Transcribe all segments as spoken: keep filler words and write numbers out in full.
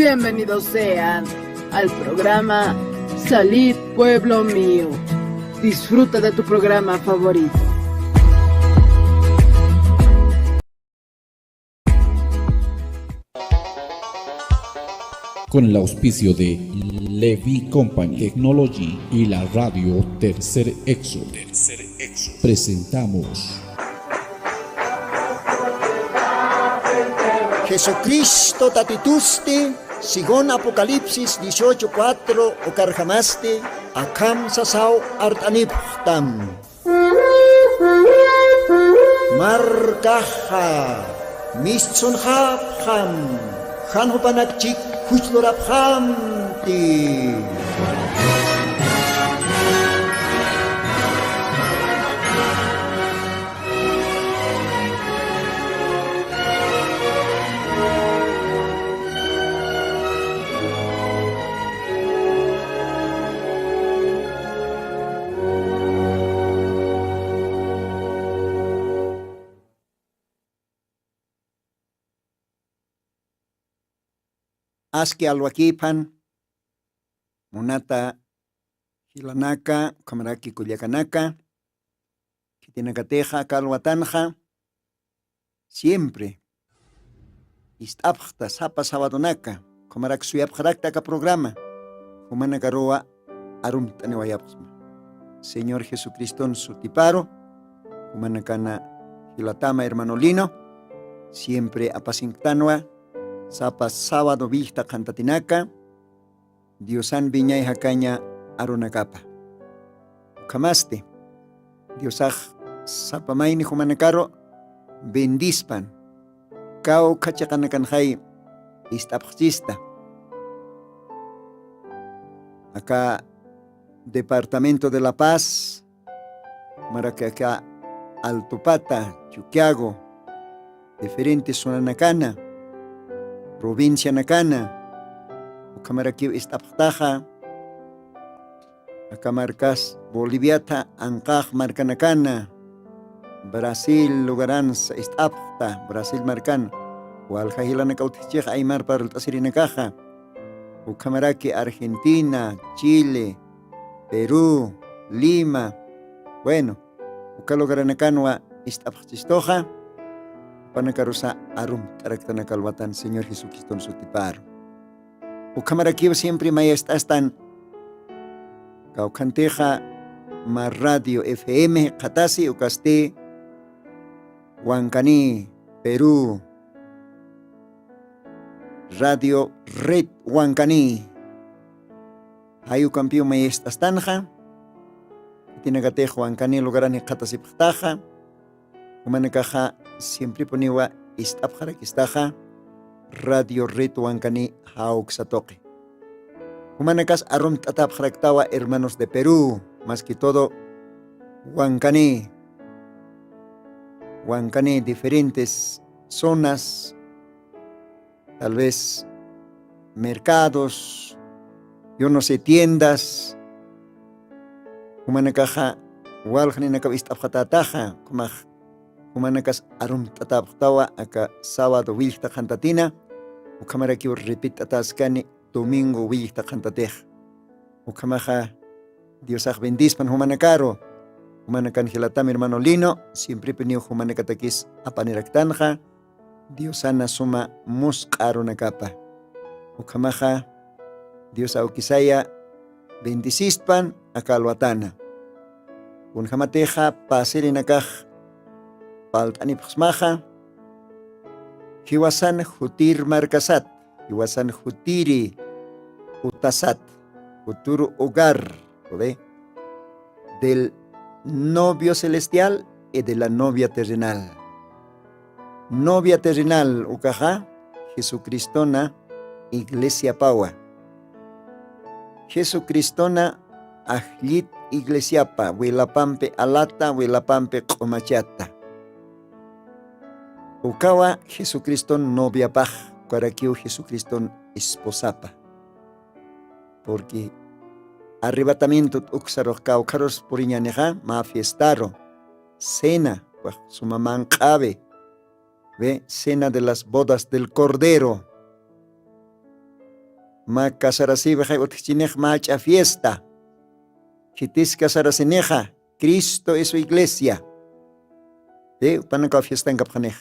Bienvenidos sean al programa Salid Pueblo Mío. Disfruta de tu programa favorito. Con el auspicio de Levi Company Technology y la radio Tercer Éxodo, presentamos Jesucristo tatitusti, según Apocalipsis dieciocho cuatro, ukarjamasti, akham sasaw art'anipxtam. Markaxa mistsunxapxam, jan jupanakchik juchlurapxamti. Aski alwakïpan, munata jilanaka, ukhamaraki kullakanaka, khitinakatixa aka alwatanxa siempre ist'apxta sapa sabadonaka, ukhamarak suyapxarakta aka programa, jumanakaruwa arumt'aniwayapxsma. Señor Jesucriston sutiparu, jumanakana jilatama hermano Lino, siempre apasinktanwa sapa sábado willkta qhantatinaka, Diosan wiñay jakaña arunakapa. Ukhamasti, Diosax sapa mayni jumanakaru bendispan, kawkha chiqanakanxay ist'apxchista. Aka departamento de La Paz, maraki aka Altupata, Chuquiago, diferentes zonanakana, provincianakana, ukhamarakiw ist'apxtaxa, aka markas Boliviata anqax markanakana, Brasil lugaransa ist'apxta, Brasil markan, walja jilanaka utjchix aymar parlt'asirinakaxa, ukhamaraki Argentina, Chile, Perú, Lima, bueno, uka lugaranakanwa ist'apxchistuxa, jupanakarusa arumt'araktanaka alwatan Señor Jesucriston sutiparu. Ukhamarakiw siempre mayest'astan, kawkhantixa mä radio F M qhatasi, ukasti Huancaní, Perú, Radio Red Huancaní. Jay ukampiw mayest'astanxa, khitinakatix Huancaní lugarani qhatasipxtaxa, jumanakaxa siemprepuniwa ist'apxarakistaxa Radio Red Huancaní jawksa tuqi. Jumanakas arumt'atapxaraktawa hermanos de Perú, más que todo Huancaní, Huancaní diferentes zonas, tal vez mercados, yo no sé, tiendas, jumanakaxa walja ninakaw ist'apxatätaxa, ukhamax jumanakas arumt'atäpxtawa aka sábado willkta qhantatina, ukhamarakiw repit'atäskani domingo willkta qhantatix. Ukhamaxa Diosax bendispan jumanakaru, jumanakan jilatam hermano Lino, siemprepuniw jumanakatakis apaniraktanxa, Diosana suma musq'a arunakapa. Ukhamaxa Dios awkisaya bendisispan aka alwatana. Kunjamatixa pasirinakax palt'anipxsmaxa, jiwasan jutir markasat, jiwasan jutiri utasat, futuro hogar, ¿ve? Del novio celestial y de la novia terrenal. Novia terrenal ukaxa Jesucristona iglesiapawa. Jesucristona ajllit iglesiapa, wilapampi alata, wilapampi q'umachata. Ukawa Jesucriston noviapax, ukarakiw Jesucriston esposapa. Porque arrebatamiento t'uksarux kawkharus puriñänixa, mä fiestaru, cena, ukax suma manq'awi, ve, cena de las bodas del Cordero. mä casarasibxay utjchinix mä ch'a fiesta. Khitis casarasinixa, Cristo y su iglesia. Pi upanakaw fiestankapxanix?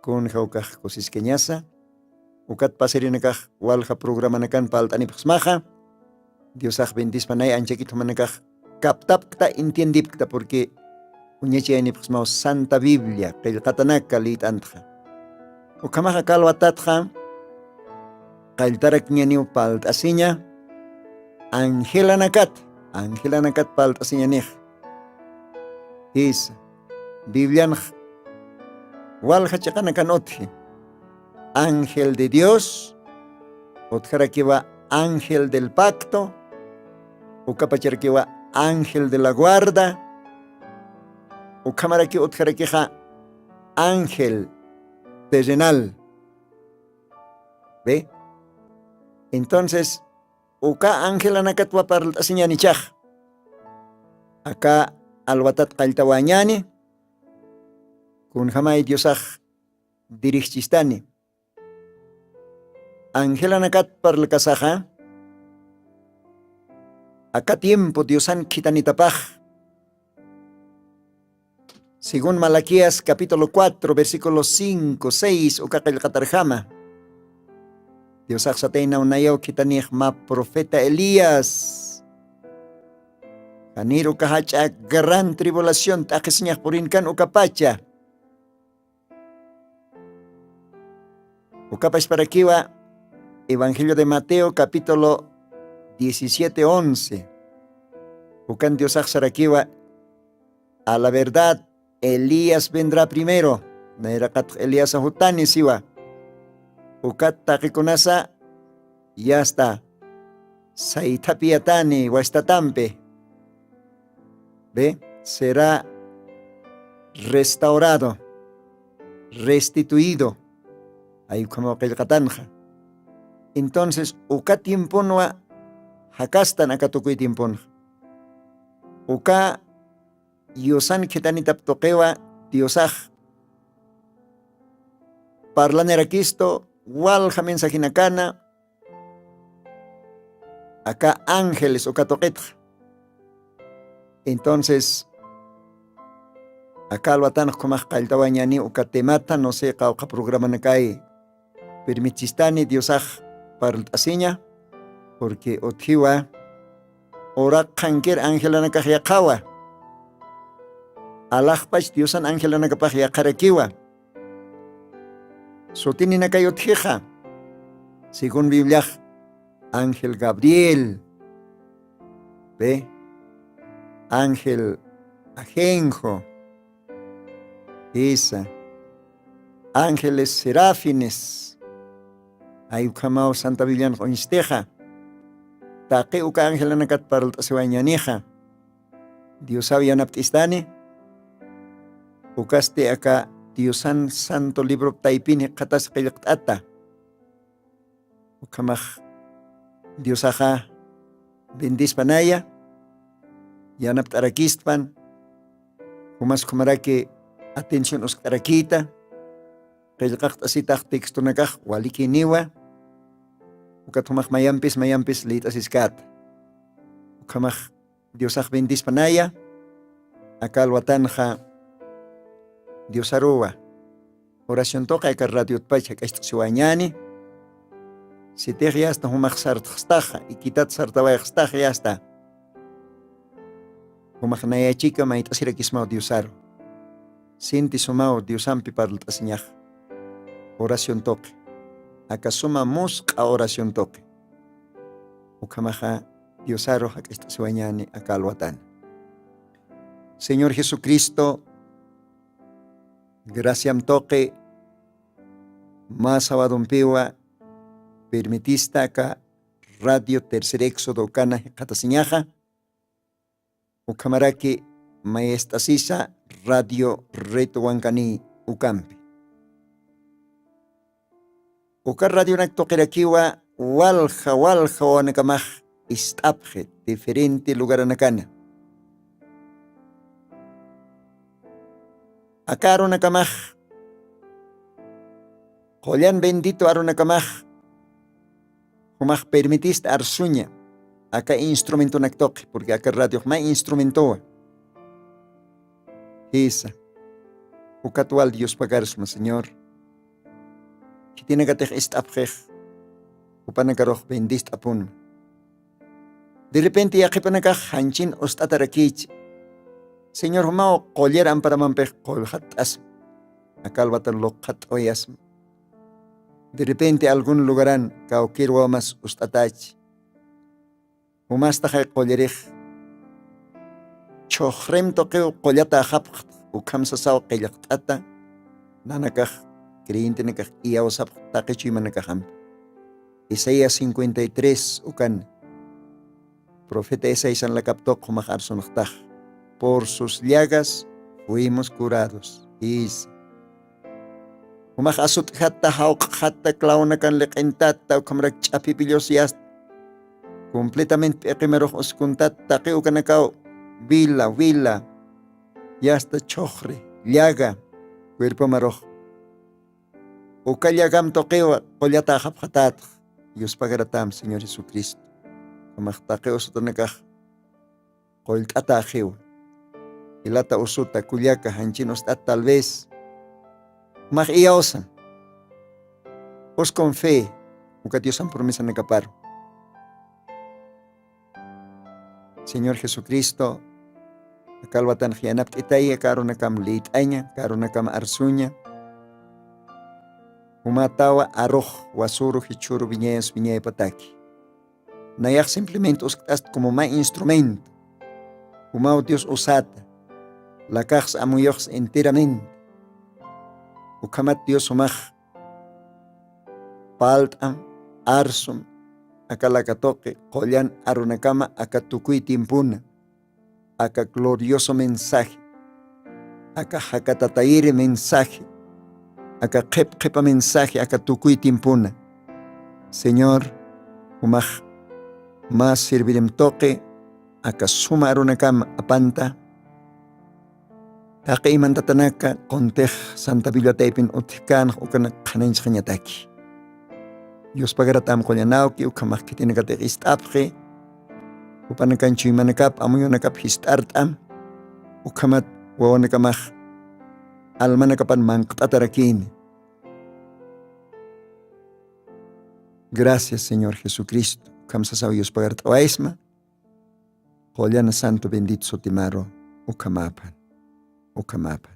Kun jawkax kusiskañasa. Ukat pasirinakax walja programanakan palt'anipxsmaxa. Diosax bendispanay anchakit jumanakax kaptapkta entiendipkta purqui uñachayanipxsmaw santa biblia qillqatanaka lït'antxa. Ukhamaxa kalwatatxa qalltarakñaniw palt'asiña. Angelanakat angelanakat palt'asiñanix. Jisa, biblianx walja chiqanakan utji. Ángel de dios, utjarakiwa ángel del pacto, ukapacharakiwa ángel de la guarda, ukhamaraki utjarakixa ángel terrenal. Ve, entonces uka angelanakatwa parlt'asiñanichax. Aka alwatat qalltawañani. Kunjamay diosax dirigchistani. Angelanakat parlkasaxa aka tiempo diosan khitanitapax. Según malaquías capítulo cuatro versículo cinco seis uka qillqatarjama. Diosaxsataynaw nayaw khitanix mä profeta elías. Janir uka jach'a gran tribulación t'aqhisiñax purinkan ukapacha. Ukapashparakiwa evangelio de mateo capítulo diecisiete once. Ukan diosaxsarakiwa, a la verdad, elías vendrä primero. Nayraqatx eliasa jutani siwa. Ukat taqikunasa yasta saythapiyatani wastatampi. Ve, serä restaurado, restituido. Ay ukhamaw qillqatanxa. Entonces uka tiemponwa jakastan aka tukuy tiemponxa. Uka yusan khitanitap tuqiwa diosax parlanirakistu walja mensajenakana. Aka ángeles uka tuqitxa. Entonces aka alwatanax khumax qalltawañani uka temata no sé qawqha programanakay permitistani diosax parlt'asiña. Purqui utjiwa uraq qhankir angelanakax yaqhawa. Alaxpach diosan angelanakapax yaqharakiwa. Sutininakay utjixa según bibliax, ángel gabriel, pe ángel ajenjo, jisa, ángeles serafines. Ay ukhamaw santa biblianx uñstixa. Taqi uka angelanakat parlt'asiwañanixa. Diosaw yanapt'istani. Ukasti aka diosan santo libro taypin jikxatas qillqt'ata. Ukhamax diosaxa bendispanaya. Yanapt'arakistpan. Jumas khumaraki atención uskt'arakita. Qillqaqt'asitax textonakax walikiniwa. Ukat jumax mayampis mayampis lït'asiskata. Ukhamax diosax bendispanaya. Aka alwatanxa diosaruwa oración tuqi aka radiotpach jak'acht'asiwañani. Sitix yasta jumax sartxstaxa ikitat sartawayxstaxa yasta. Jumax nayachika mayt'asirakismaw diosaru. Sinti sumaw diosampi parlt'asiñax. Oración tuqi aka suma musq'a oración tuqi. Ukhamaxa diosaru jak'acht'asiwañani aka alwatana. Señor jesucristo, graciam tuqi mä sabadumpiwa permitista aka radio tercer éxodo ukana jikxatasiñaxa. Ukhamaraki mayest'asisa radio reto wankaniy ukampi. Uka radionak tuqirakiwa walja walja wawanakamax ist'apxi diferente lugaranakana. Aka arunakamax qullan bendito arunakamax Jumax permitista arsuña aka instrumentonak tuqi, porque aka radiox mä instrumentowa. Jisa. Ukat wal Dios pagarsma, Señor. Khitinakatix ist'apxix, jupanakarux bendist'apunma. De repente yaqhipanakax janchin ust'atarakïchi. Señor, jumaw qullir amparamampix qullxatt'asma. Aka alwatan luqxatt'awayasma. De repente algún lugaran kawkïr wawamas ust'atächi. Jumastaxay qullirix chhuxrim tuqiw qullata axapxta, ukham sasaw qillqt'ata, nanakax creyentenakax iyawsapxta taqi chuymanakaxampi. Isaías cincuenta y tres ukan, profeta Isaisan lakap tuq jumax arsunxtax: "Por sus llagas fuimos curados", jisa. Jumax asut'jatta, jawq'jatta, clavonakan liq'intatta, ukhamarak ch'apipillus yasta, completamente p'iqimarux uskuntatta, taqi ukanakaw wila, wila, yasta chhuxri, llaga, cuerpomarux. Uka llagam tuqiwa qullata axapxatätx, yuspagaratam Señor Jesucristo. Jumax taqi usutanakax qullt'atäxiwa. Jilata usuta, kullaka, janchin ust'at tal vez. Jumax iyawsam. Uskun fe, uka Diosan promesanakaparu. Señor Jesucristo, aka alwatanx yanapt'itay, aka arunakam liyt'aña, aka arunakam arsuña. Jumatawa arux, wasuru, jichhüru wiñayas wiñaypataki. Nayax simplemente uskt'ast como mä instrumento. Jumaw Dios usata. Lakaxs amuyuxs enteramente. Ukhamat Dios jumax palt'am, arsum, aka laka tuqi, qullan arunakama, aka tukuy tiempona. Aka glorioso mensaje, aka jakatatayiri mensaje, aka qhip qhipa mensaje, aka tukuy tiempona. Señor, jumax mä servirim tuqi, aka suma arunakam apanta, taqi imantatanaka quntix Santa Biblia taypin utjkänx ukanak qhanañchxañataki. Yuspagaratam qullanawki, ukhamax khitinakatix ist'apxi, jupanakan chuymanakap, amuyunakap jist'art'am, ukhamat wawanakamax almanakapan manq't'atarakini. Gracias, Señor Jesucristo. Ukham sasaw yuspagart'awaysma. Qullana santo bendito sutimaru, ukhamapan, ukhamapan.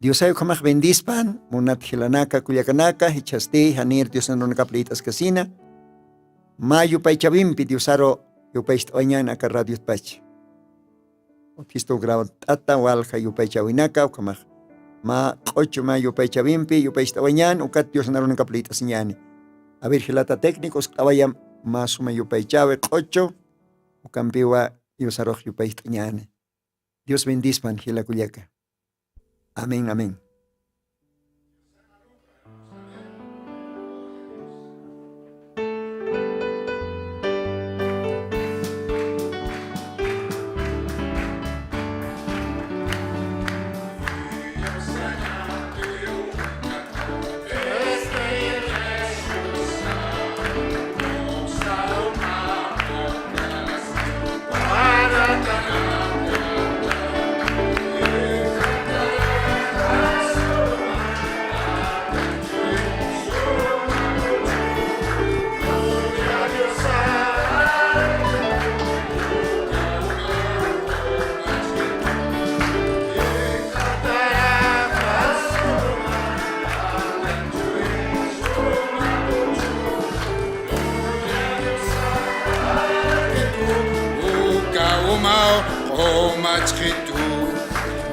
Diosay ukhamax bendispan, munat jilanaka, kullakanaka, jichhasti, janir Diosna arunakap liyt'askasina. Mä yupaychawimpi Diosaru yupaycht'awañän aka radiotpacha. Utjistu grabt'ata walja yupaychawinaka, ukhamax mä q'uchu mä yupaychawimpi yupaycht'awañän, ukat Diosna arunakap liyt'asiñäni. A ver, jilata técnico, uskt'awayam mä suma yupaychawi q'uchu, ukampiwa Diosarux yupaycht'añäni. Dios bendispan, jila kullaka. Amén, amén. Uka umaw q'umachkitu,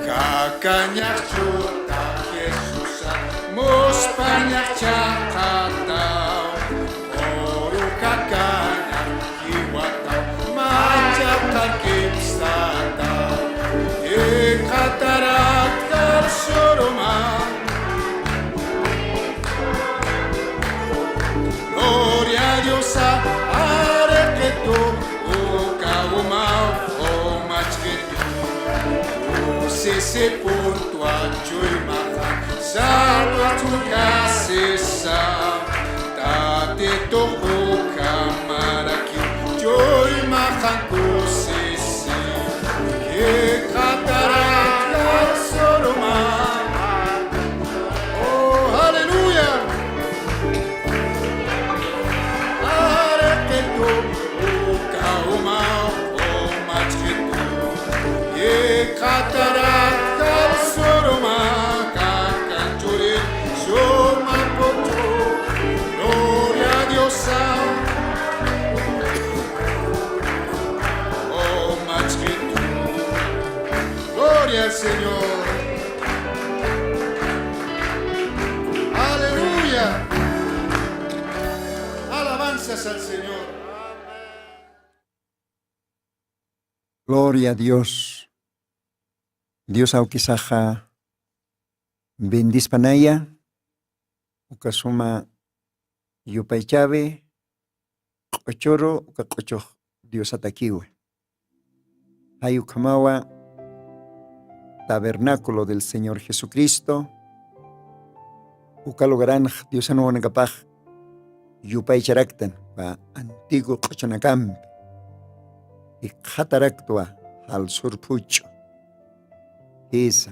jakañaxchuta Jesusa, muspañax chaqataw, uru jakañax jiwataw, machaqakipsataw, jikxataraktar suruma. Gloria a Diosa, ariqitu, uka umaw q'umachkitu. Usisipun tuwan chuymaxa, sarwa ch'ullkasisa, Tati Santo, sí, sí. Jikxatarak jalsuruma. Oh, aleluya. Arqitu, uka uma, umachkitu. Jikxatarak jalsuruma, kakan churi, suma puchu. Gloria a Dios. Oh, machkitu. Gloria al Señor. Aleluya. Alabanzas al Señor. Gloria a Dios. Dios awkisaxa bendispanaya, uka suma yupaychawi q'uchuru, uka q'uchux Diosatakiwa. Jay ukhamawa tabernáculo del Señor Jesucristo, uka lugaranx Diosan wawanakapax yupaycharaktan, uka antiguo q'uchunakampi, jikxataraktwa jalsur phuch'u. Jisa,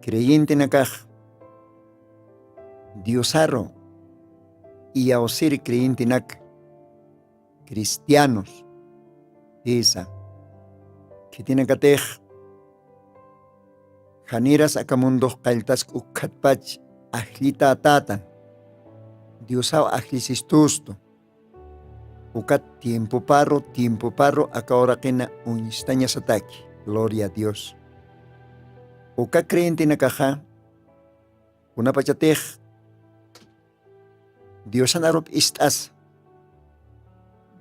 creyentenakax Diosaru iyawsir creyentenaka, cristianos, jisa, khitinakatix janiras aka mundux qalltask ukkhatpach ajllitätätan, Diosaw ajllisistustu. Ukat tiempoparu, tiempoparu aka uraqina uñstañasataki. Gloria a Dios. Uka creyentenakaxa, kunapachatix Diosan arup ist'asa,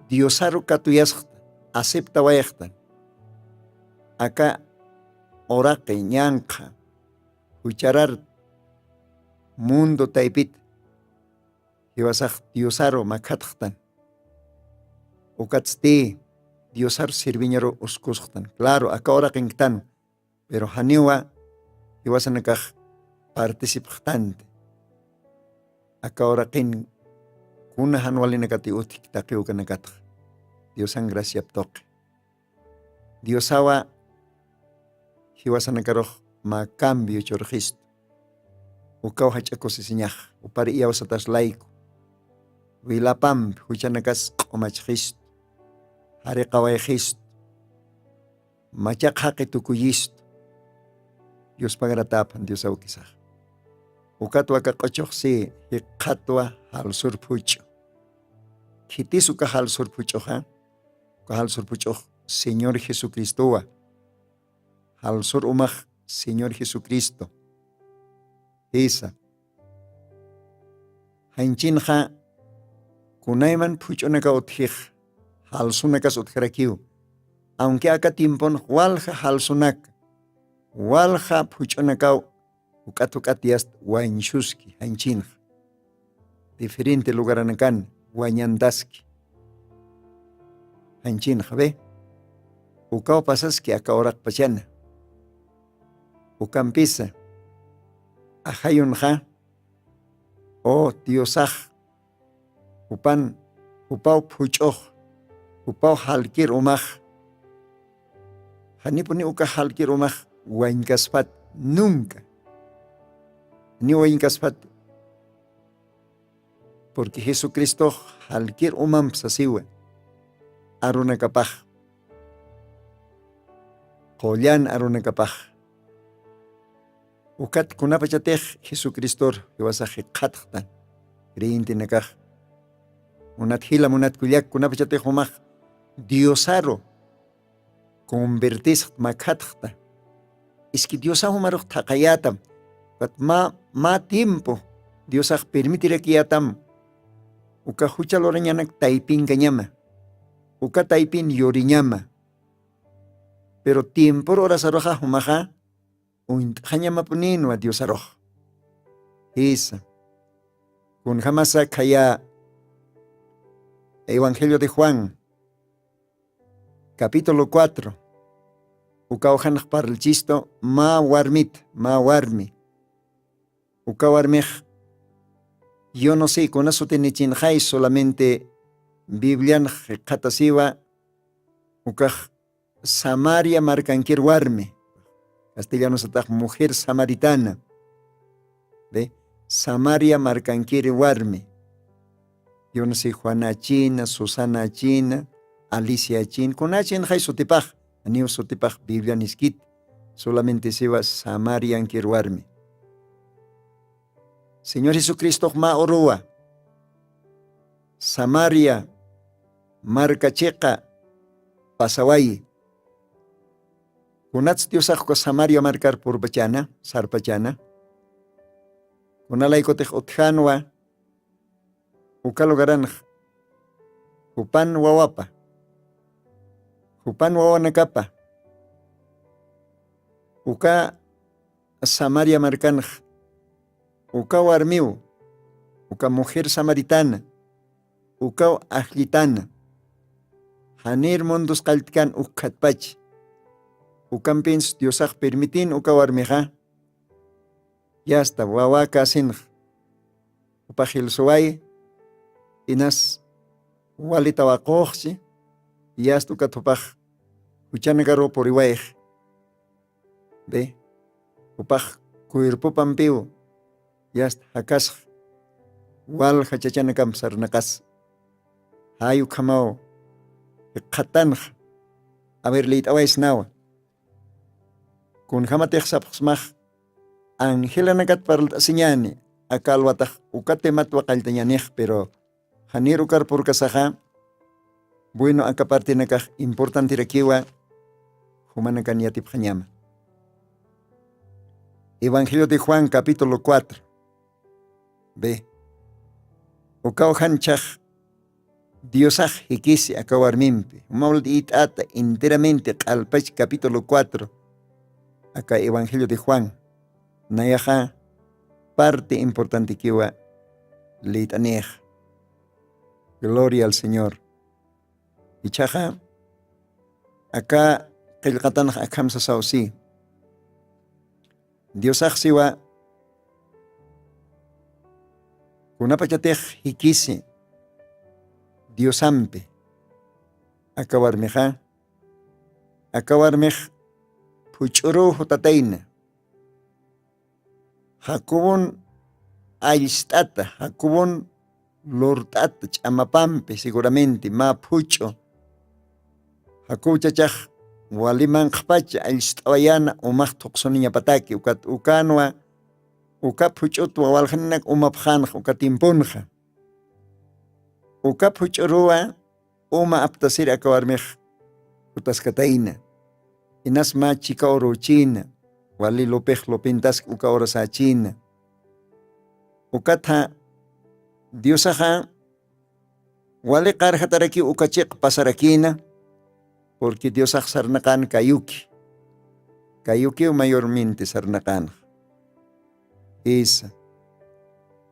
Diosaru katuyasxta, aceptawayxta, aka uraqi ñanqha jucharar mundo taypit jiwasax Diosaru makhatxtan. Ukatsti Diosaru sirviñaru uskusxtan. Claro, aka uraqinktan, pero janiwa jiwasanakax participxtanti. Aka uraqin kuna jan walinakati utjki taqi ukanakatxa. Diosan graciap tuqi. Diosawa jiwasanakarux mä cambio churxistu. Ukaw jach'a kusisiñax, jupar iyawsatas layku. Wilapampi juchanakas q'umachxistu, jariqawayxistu, machaq jaqi tukuyistu. Diospagratäpan Dios awkisax. Ukatwa aka q'uchux si jikxatwa jalsur phuch'u. Khitis uka jalsur phuch'uxa, uka jalsur phuch'ux Señor Jesucristowa. Jalsur umax Señor Jesucristo. Jisa. Janchinxa kunayman phuch'unaka utjix, jalsunakas utjarakiw. Aunque aka tiemponx walja jalsunaka, walja phuch'unakaw juk'at juk'at yast wañsuski janchinxa. Diferente lugaranakan wañantaski janchinxa, ve. Ukaw pasaski aka uraqpachana. Ukampisa ajayunxa, o Diosax, jupan, jupaw phuch'ux, jupaw jalkir umax. Janipuni uka jalkir umax wañkaspat nunca. Ni wañkaspat. Porque Jesucristox jalkir umamp sasiwa. Arunakapax. Qullan arunakapax. Ukat kunapachatix Jesucristor jiwasax jikxatxtan, creyentenakax. Munat jila, munat kullak, kunapachatix jumax Diosaru convertisxt, makhatxta. Iski Diosa jumarux thaqayätam. Ukat mä, mä tiempo Diosax permitirakiyätam. Uka jucha lurañanak taypinkañama. Uka taypin yuriñama. Pero tiempor horasaruxa jumaxa uñt'xañamapunïnwa Diosarux. Jisa. Kunjamasa khaya Evangelio de Juan, capítulo cuatro. Uka uxanx parlchistu mä warmit, mä warmi. Uka warmix, yo no sé kuna sutinichinxay, solamente Biblianx jikxatasiwa, Ukax Samaria markankir warmi, castellano satax mujer samaritana. Ve, Samaria markankir warmi. Yunsi Juanachina, Susanachina, Aliciachina, kunachin jay sutipax, aniw sutipax Biblia niskit, solamente siwa Samariankir warmi. Señor Jesucristox mä uruwa Samaria markachiqa pasawayi. Kunats Diosaxka Samaria markar purpachana, sarpachana. Kunalaykutix utjanwa uka lugaranx jupan wawapa, jupan wawanakapa, uka Samaria markanx, uka warmiw, uka mujer samaritana, ukaw ajllitana. Janir mundus qalltkan ukkhatpach. Ukampins Diosax permitin uka warmixa. Yasta wawa kasinx. Upax jilsuway inas wali tawaquxchi. Yasta ukat upax juchanakaru puriwayx. Ve, upax cuerpopampiw yasta jakasx walja chachanakamp sarnaqas. Jay ukhamaw jikxatanxa. A ver, liyt'awaysnawa. Kunjamatix sapxsmax angelanakat parlt'asiñäni. Aka alwatax uka tematwa qalltañänix, pero janir ukar purkasaxa. Bueno, aka partenakax importantirakiwa. Jumanakan yatipxañama. Evangelio de Juan capítulo cuatro. Ve, ukaw janchax Diosax jikisi aka warmimpi, jumaw liyt'ata enteramente q'alpach capítulo cuatro. Aka Evangelio de Juan nayaxa parte importantekiwa liyt'anix. Gloria al Señor. Ichaxa aka qillqatanx akham sasaw si. Diosax siwa kunapachatix jikisi Diosampi aka warmixa, aka warmix phuch'uruw jutatayna. Jacobon allst'ata, Jacobon lurt'ata ch'amapampi seguramente mä phuch'u. Jacob chachax wali manqhpacha allst'awayana umax thuqsuniñapataki, ukat ukanwa uka phuch'utwa waljaninak umapxanxa uka tiemponxa. Uka phuch'uruwa uma aptasir aka warmix jutaskatayna. Inas mä chika uruchina, wali lupix lupintask uka urasachina. Ukatha Diosaxa wali qarjataraki uka chiq pasarakina, porque Diosax sarnaqan kayuki. Kayukiw mayormente sarnaqanxa. Isa.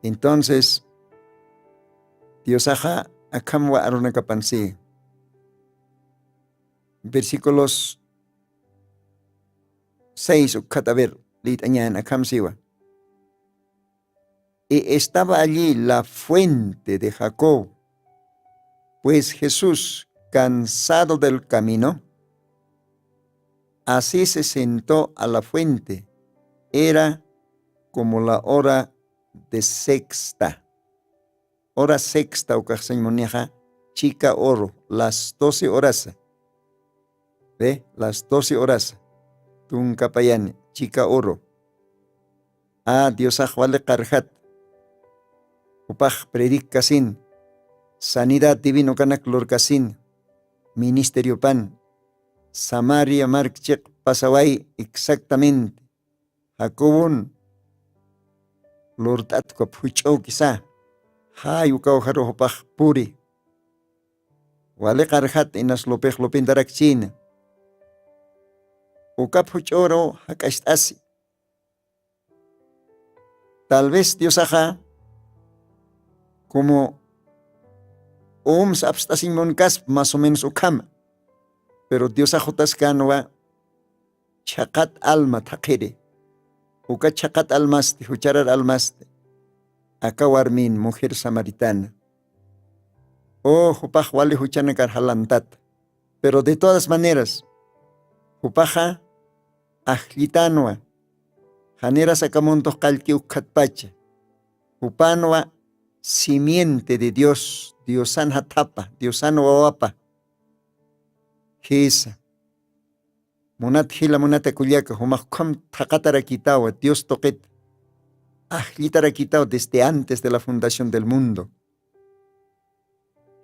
Entonces, Diosaxa akhamwa arunakapansi. Versículos seis ukkhat, a ver, liyt'añan akhamsiwa. Y estaba allí la fuente de Jacob. Pues Jesús, cansado del camino, así se sentó a la fuente. Era como la hora de sexta. Hora sexta ukaxsañ munixa, chika uru, las doce horasa. Ve, las doce horasa. Tunka payani, chika uru. A, Diosax wali qarjat. Jupax predickasin, sanidad divino ukanak lurkasin, ministeriopan, Samaria mark chiq pasaway exactamente. Jacobon lurt'at uka phuch'uw kisa, jay ukaw jaru jupax puri. Wali qarjat inas lupix lupintarakchina. Uka phuch'uru jak'acht'asi. Tal vez Diosaxa como ums apst'asiñ munkasp más o menos ukhama. Pero Diosax jutaskanwa chhaqat alma thaqhiri. Uka chhaqat almasti, jucharar almasti. Aka warmin, mujer samaritana. O jupax wali juchanakar jalantata. Pero de todas maneras, jupaxa ajllitanwa, janiras aka muntux qallki ukkhatpacha. Jupanwa simiente de Dios, diosan jathapa, diosan wawapa. Jisa, munat jila munata kullaka, jumax ukham thaqatarakitawa dios tuqita, ajllitarakitawa desde antes de la fundación del mundo.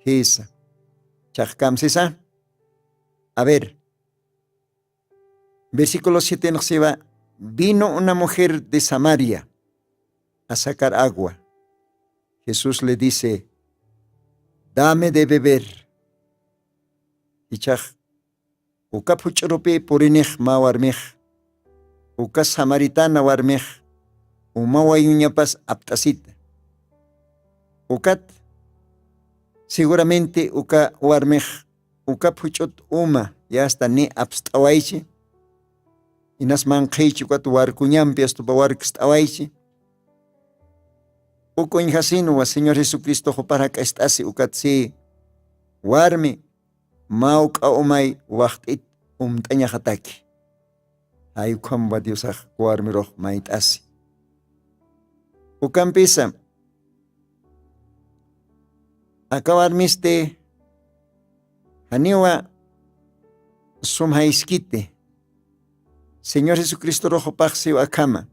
Jisa, chaqkamsisa. A ver, versículo siete nxsiwa, vino una mujer de Samaria a sacar agua. Jesús le dice, dame de beber. Ichax uka phuch'urupi purinix mä warmix, uka samaritana warmix, uma wayuñapas apt'asita. Ukat seguramente uka warmix uka phuch'ut uma yasta ni apst'awaychi, inas manqhiychi ukat warkuñampi astupa warkst'awaychi. Uk uñjasinwa señor jesucristox jupar jak'acht'asi ukat si warmi mä uk'a umay waxt'it umt'añaxataki. Jay ukham wa diosax warmirux mayt'asi. Ukampisa aka warmisti janiwa sum jayskiti. Señor jesucristorux jupaxsiw akhama.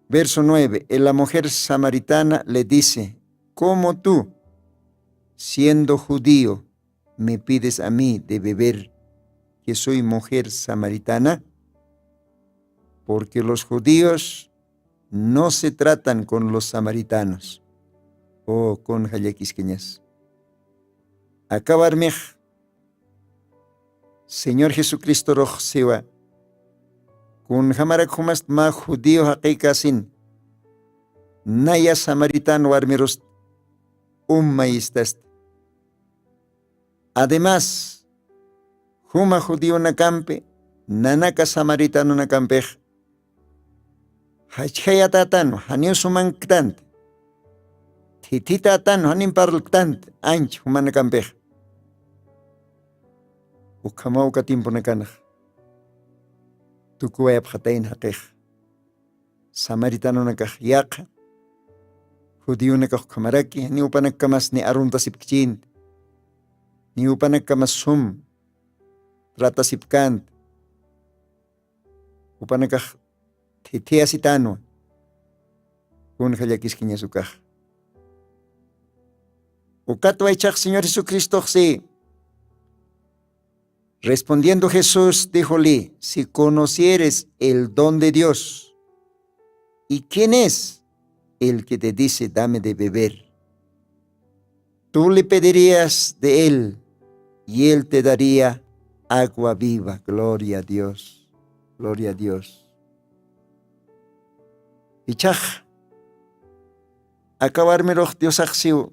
Verso nueve, y la mujer samaritana le dice, cómo tú, siendo judío, me pides a mí de beber, que soy mujer samaritana? Porque los judíos no se tratan con los samaritanos. O kunja llakiskañas. Aka warmix señor jesucristorux siwa, kunjamarak jumast mä judío jaqïkasin, naya samaritan warmirust um mayistasta. Además, juma judionakampi nanaka samaritanonakampixa jachjayatätanwa janiw sumankktanti, thithitatätanwa janim parlktanti anch jumanakampix. Ukhamaw uka tiemponakanxa tukuwayapxatayna jaqix. Samaritanonakax yaqha, judionakax ukhamaraki janiw upanakkamas ni aruntasipkchinti, ni upanakkamas sum tratasipkänti. Upanakax thithiyasitanwa. Kunja llakiskiñas ukax. Ukatwa ichax señor jesucristoxsi respondiendo jesús dijoli, si conocieres el don de dios, y quién es el que te dice dame de beber, tú le pedirías de él y él te daría agua viva. Gloria a dios. Gloria a dios. Ichax aka warmirux diosaxsiw,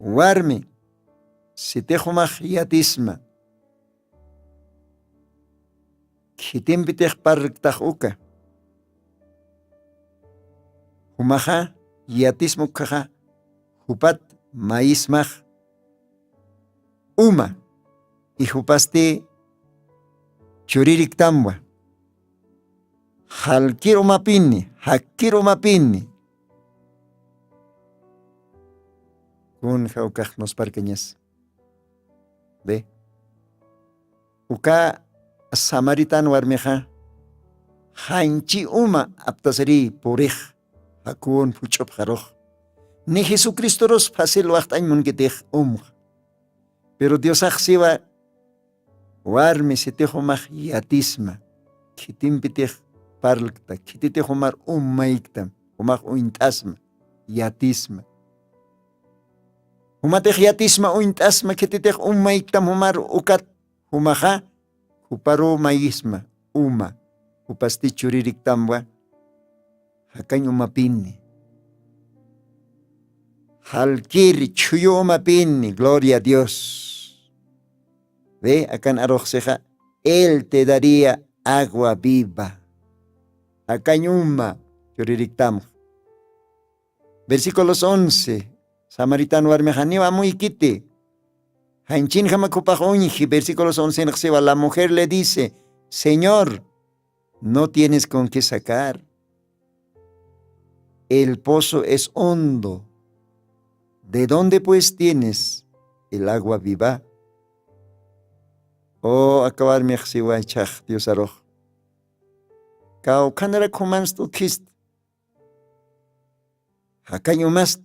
warmi, sitixumax yatisma khitimpitix parlktax uka, jumaxa yatisma ukhaxa jupat mayismax uma, ijupasti chuririktamwa jalkir umapini jakkir umapini. Kun jawkax nusparkañas be uka samaritan warmixa janchi uma aptasiri purix jakuwan phuch'upxarux ni jesucristorus facil waxt'añ munkitix umxa. Pero diosax siwa warmi sitix umax yatisma khitimpitix parlkta khititix umar umayktam umax uñt'asma yatisma. Jumatix yatisma uñt'asma khititix umayktam jumar ukat jumaxa juparuw mayisma uma jupasti chuririktamwa jakañ umapini jalkir chhuyu umapini gloria a dios. Be akan aruxsixa él te daría agua viva. Jakañ uma chuririktamxa. Versículos once, samaritan warmixaniw amuykiti Janchin jamakhupax uñji. Versículos oncenxsiwa la mujer le dice, señor, no tienes con qué sacar. El pozo es hondo. ¿De dónde pues tienes el agua viva? O akawarmixsiwa chax diosarux, kawkhanrak jumanst utkhist. Jakañ umast.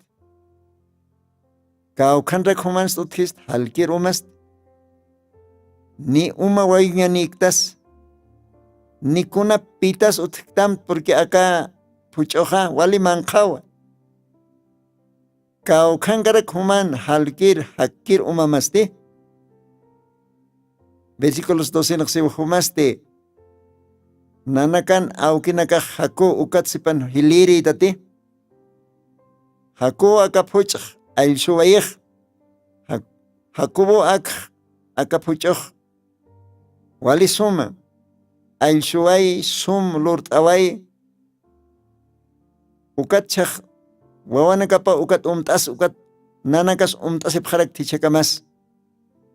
Kawkhanrak jumanst utkhist jalkir umast. Ni uma wayñaniktas ni kuna pitas utkhtam purki aka phuch'uxa wali manqhawa. Kawkhankarak juman jalkir jakkir umamasti. Versículos docenxsiw jumasti nanakan awkinakax jaku ukat sipan jilïrïtati. Jakuw aka phuch'x allsuwayix. Jakuw akx aka phuch'ux wali suma allsuway sum lurt'away. Ukat chhax wawanakapa ukat umt'as ukat nanakas umt'asipxarak thichhakamas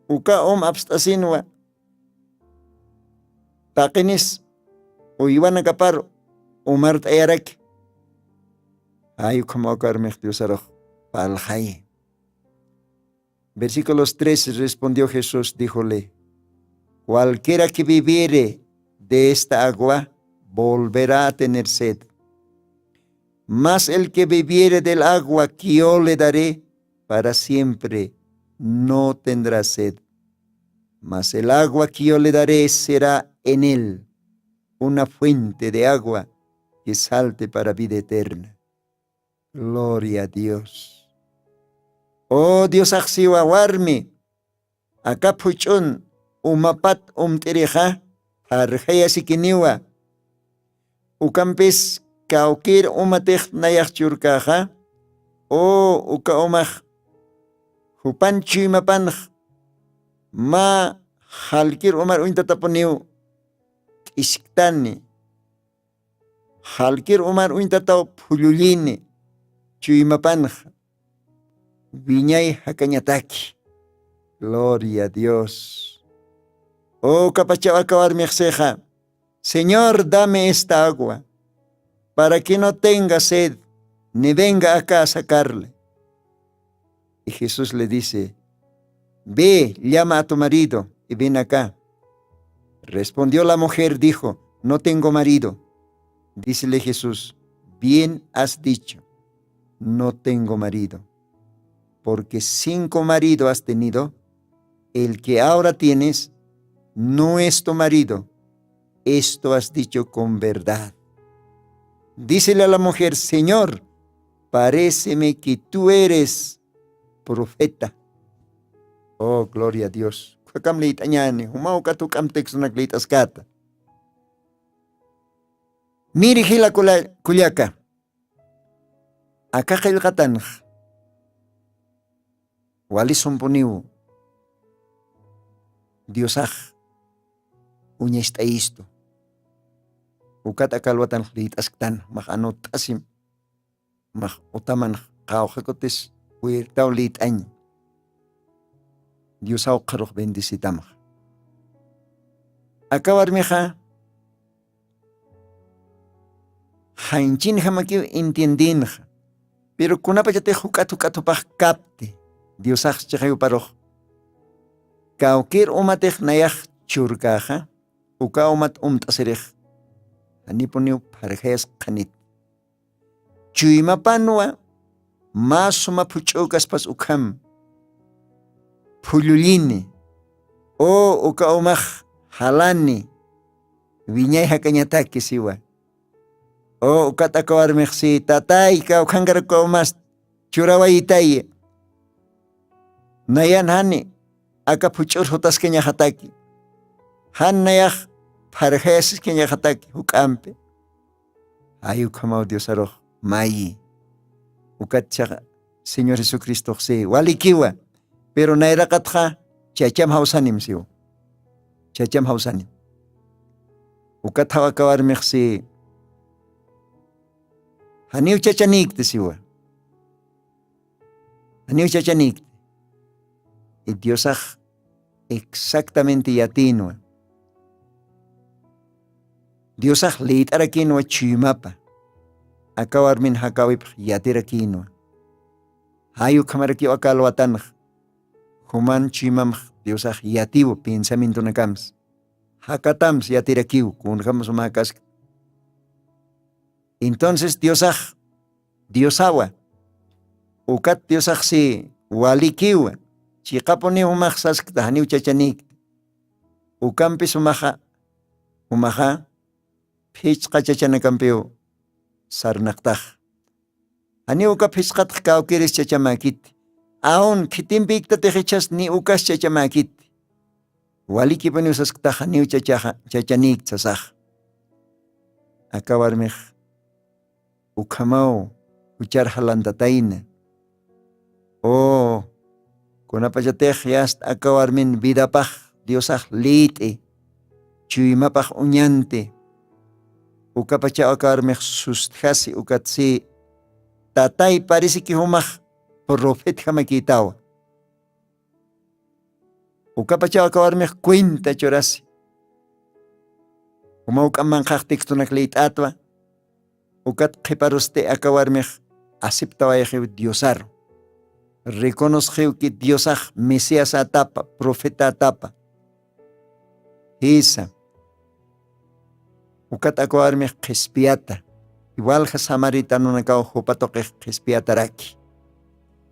uka um apst'asinwa. Taqinis uywanakapar umart'ayaraki. Ay ukhamaw karmix diosarux parlxay. Versículos tres respondió jesús díjole, cualquiera que bebiere de esta agua volverá a tener sed. Mas el que bebiere del agua que yo le daré para siempre no tendrá sed. Mas el agua que yo le daré será en él una fuente de agua que salte para vida eterna. Gloria a dios. O diosaxsiwa warmi aka phuch'un umapat umt'irixa pharjayasikiniwa. Ukampis kawkir umatix nayax churkäxa o uka umax jupan chuymapanx mä jalkir umar uñtatapuniw t'iskktani. Jalkir umar uñtataw phullullini chuymapanxa wiñay jakañataki. Gloria a dios. Ukapachaw aka warmixsixa, señor dame esta agua para que no tenga sed ni venga acá a sacarle. Y jesús le dice, ve llama a tu marido y ven acá. Respondió la mujer dijo, no tengo marido. Dícele jesús, bien has dicho, no tengo marido. Porque cinco marido has tenido, el que ahora tienes no es tu marido. Esto has dicho con verdad. Dícele a la mujer, señor, paréceme que tú eres profeta. Oh gloria a dios. Khakam lït'añani jumaw katu k'am textunak lït'askata. Miri jila kullaka, aka qillqatanx wali sumpuniw diosax uñacht'ayistu. Ukat aka alwatanx lït'asktan max anut'asim max utamanx qawqhakutis wirtaw lït'añ. Diosaw qharux bendecitamxa. Aka warmixa janchin jamakiw entiendinxa. Pero kunapachatix juk'at juk'at jupax kapti diosax chiqayuparux kawkir umatix nayax churkäxa uka umat umt'asirix janipuniw pharjayasqanit. Chuymapanwa mä suma phuch'ükaspas ukham phullullini o uka umax jalani wiñay jakañataki siwa. O ukat aka warmixsi tatay kawkhankarak uka umas churawayitayi. Nayan jani aka phuch'ur jutaskañaxataki jan nayax pharjayasiskañaxataki juk'ampi. Ay ukhamaw diosarux mayi. Ukat chaqa señor jesucristoxsi walikiwa. Pero nayraqatxa chacham jawsanim siwa. Chacham jawsanim. Ukat jaw aka warmixsi janiw chachanikti siwa. Janiw chachanikti. Y diosax exactamente yatinwa. Diosax lït'arakinwa chuymapa. Aka warmin jakawipx yatirakinwa. Jay ukhamarakiw aka alwatanx juman chuymamx diosax yatiw pensamientonakampsa. Jakatamsa yatirakiw kunjam sumakaskta. Entonces diosax diosawa. Ukat diosaxsi walikiwa. Chiqapuniw jumax saskta janiw chachanikta. Ukampis jumaxa jumaxa phichqa chachanakampiw sarnaqtax. Janiw uka phichqatx kawkiris chachamäkiti. Aun khitimpïktatix ichhas ni ukas chachamäkiti. Walikipuniw sasktaxa niw chachaxa chachanik sasaxa. Aka warmix ukhamaw juchar jalantatayna. O kunapachatix yasta aka warmin vidapax diosax lït'i chuymapax uñanti. Ukapachaw aka warmix sustjasi ukatsi tatay parisiki jumax profetjamakïtawa. Ukapachaw aka warmix cuenta churasi. Uma uk'am manqhax textonak liyt'atwa. Ukat qhiparusti aka warmix aceptawayxiw diosaru. Reconocexiwki diosax mesiasatapa profetatapa. Jisa. Ukat aka warmix qhispiyata iwalja samaritanunakaw jupa tuqix qhispiyataraki.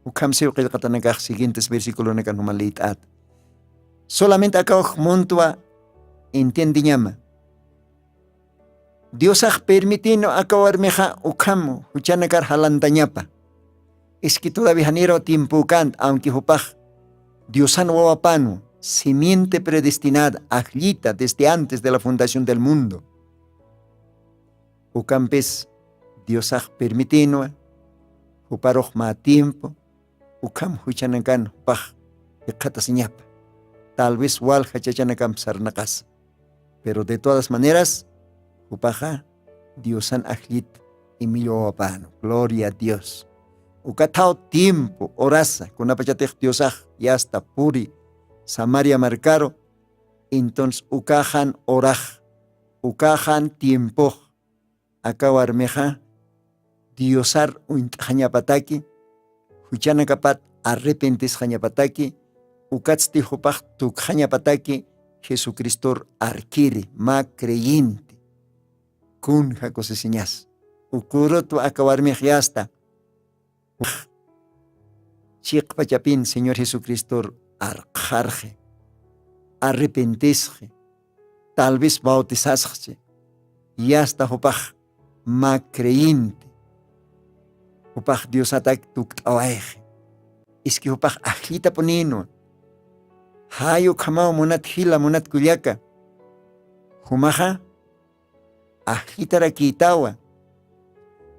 Ukhamsiw qillqatanakax siguientes versiculonakan juma liyt'ata. Solamente akaw jmuntwa entiendeñama. Diosax permitinu aka warmixa ukham juchanakar jalantañapa. Iski todavía janiraw tiempo kant aunque jupax diosan wawapanu simiente predestinada ajllita desde antes de la fundación del mundo. Ukampis diosax permitinwa juparux mä tiempo ukham juchanakan jupax jikxatasiñapa. Tal vez walja chachanakamp sarnaqasa. Pero de todas maneras jupaxa diosan ajllit imillwawapänu gloria a dios. Ukathaw tiempo horasa kunapachatix diosax yasta puri samaria markaru. Entonces ukaxan horax ukaxan tiempox aka warmixa diosar uñt'xañapataki juchanakapat arrepentisxañapataki ukatsti jupax tukxañapataki jesucristor arkiri mä creyente. Kunja kusisiñas ukürutwa aka warmix yasta chiqpachapin señor jesucristor arqxarxi arrepentisxi tal vez bautisasxchi yasta jupax mä creyente jupax diosatak tukt'awayxi. Iski jupax ajllitapunïnwa jay ukhamaw munat jila munat kullaka jumaxa ajllitarakïtawa.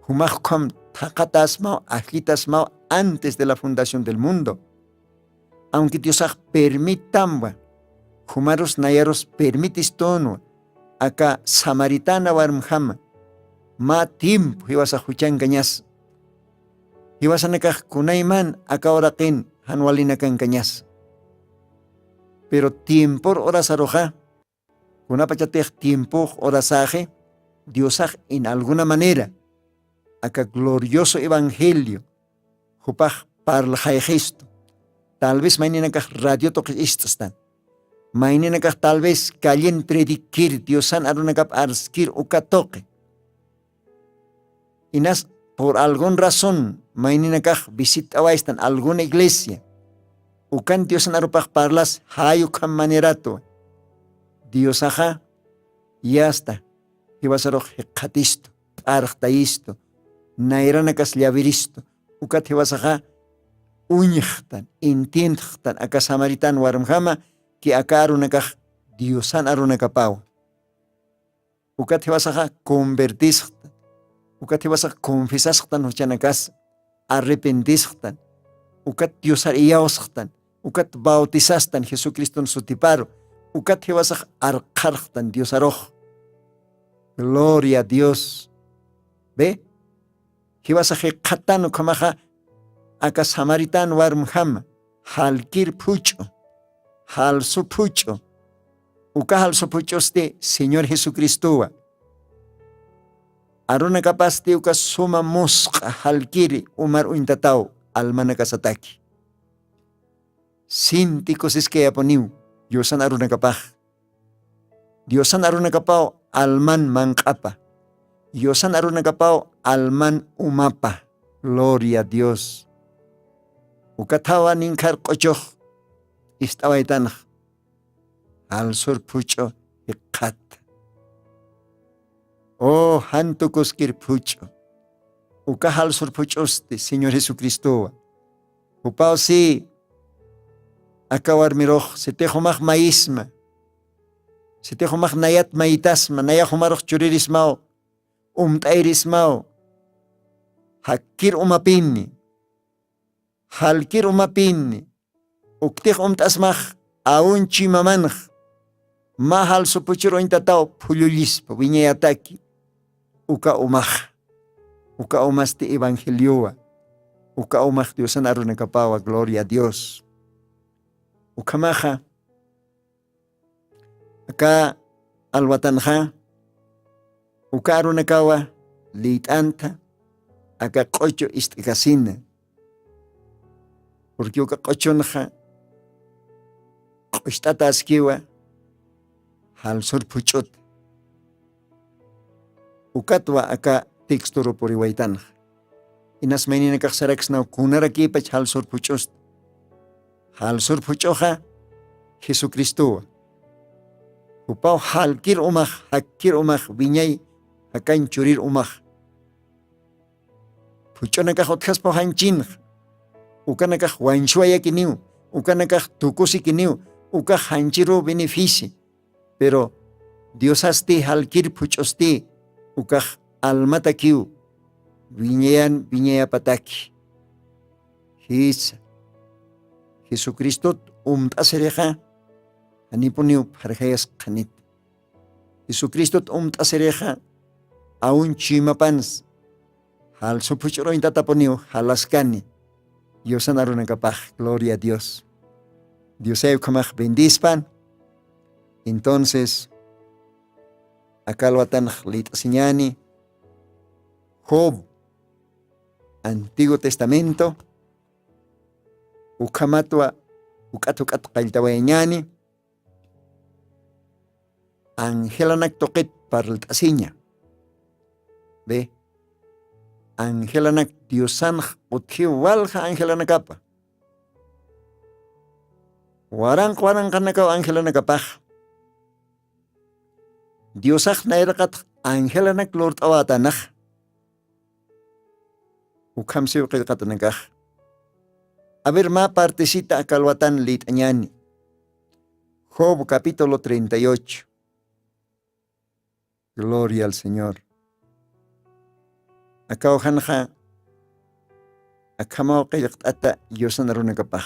Jumax ukham thaqhatasmaw ajllitasmaw antes de la fundación del mundo. Aunque diosax permittamwa jumarus nayarus permitistunwa aka samaritana warmjama mä tiempo jiwasax juchankañasa jiwasanakax kunayman aka uraqin jan walinakankañasa. Pero tiempor horasaruxa kunapachatix tiempox horasaxi diosax en alguna manera aka glorioso evangelio jupax parlaxayxistu. Tal vez mayninakax radio tuqi ist'stan mayninakax tal vez callen predikir diosan arunakap arskir uka tuqi inas por algun razón mayninakax visit'awaystan alguna iglesia ukan diosan arupax parlas jay ukham maneratwa. Diosaxa yasta jiwasarux jikxatistu p'arxtayistu nayranakas llawiristu ukat jiwasaxa uñjxtan entiendxtan aka samaritan warmjama ki aka arunakax diosan arunakapawa. Ukat jiwasaxa convertisxtan ukat jiwasax confesasxtan juchanakasa arrepentisxtan ukat diosar iyawsxtan ukat bautisastan jesucriston sutiparu ukat jiwasax arqharxtan diosarux. Gloria a dios. Be jiwasax jikxatan ukhamaxa aka samaritan warmjama Jalkir phuch'u, jalsu phuch'u. Uka jalsu phuch'usti señor jesucristuwa. Arunakapasti uka suma musq'a jalkiri umar uñtataw almanakasataki. Sinti kusiskayapuniw yusan arunakapax. Diosan arunakapaw alman manq'apa. Diosan arunakapaw alman umapa. Gloria a dios. Ukathawa ninkhar q'uchux ist'awaytanx. Jalsur phuch'u jikxat. O jantukuskir phuch'u. Uka jalsur phuch'usti señor jesucristuwa. Jupaw si aka warmirux sitixumax mayisma, sitixumax nayat mayitasma nayaxumarux churirismaw, umt'ayrismaw. Jakkir umapini, jalkir umapini. Uktix umt'asmax awun chuymamanx mä jalsu phuchur uñtataw phullullispa wiñayataki. Uka umax, uka umasti evangeliowa. Uka umax diosan arunakapawa gloria a dios. Ukhamaxa aka alwatanxa uka arunakawa lït'antha aka q'uchu ist'kasina. Purqui uka q'uchunxa q'ucht'ataskiwa jalsur phuch'ut. Ukatwa aka texturu puriwaytanxa. Inasmayninakax saraksnaw kunarakïpach jalsur phuch'usta. Jalsur phuch'uxa jesucristuwa. Jupaw jalkir umax, jakkir umax wiñay jakañ churir umax. Phuch'unakax utjaspaw janchinxa. Ukanakax wañsuwayakiniw, ukanakax tukusikiniw, ukax janchiruw benefici. Pero diosasti jalkir phuch'usti ukax almatakiw wiñayan wiñayapataki. Jisa, jesucristot umt'asirixa janipuniw pharjayas qhanit. Jesucristot umt'asirixa awun chuymapansa jalsu phuch'uruñtatapuniw jalaskani. Diosan arunakapax gloria a dios. Diosay ukhamax bendispan. Entonces akalwatanx lït'asiñani job, antiguo testamento ukhamatwa uk'at uk'at qalltawayañani. Angelanak tuqit parlt'asiña. Be, angelanak diosanx utjiw walja angelanakapa. Waranq waranqanakaw angelanakapax diosax nayraqatx angelanak lurt'awatanax. Ukham siw qillqatanakax. A ver mä partecita akalwatan lït'añani. Job capítulo treinta y ocho. Gloria al señor. Akawjanxa akhamaw qillqt'ata yusan runakapax.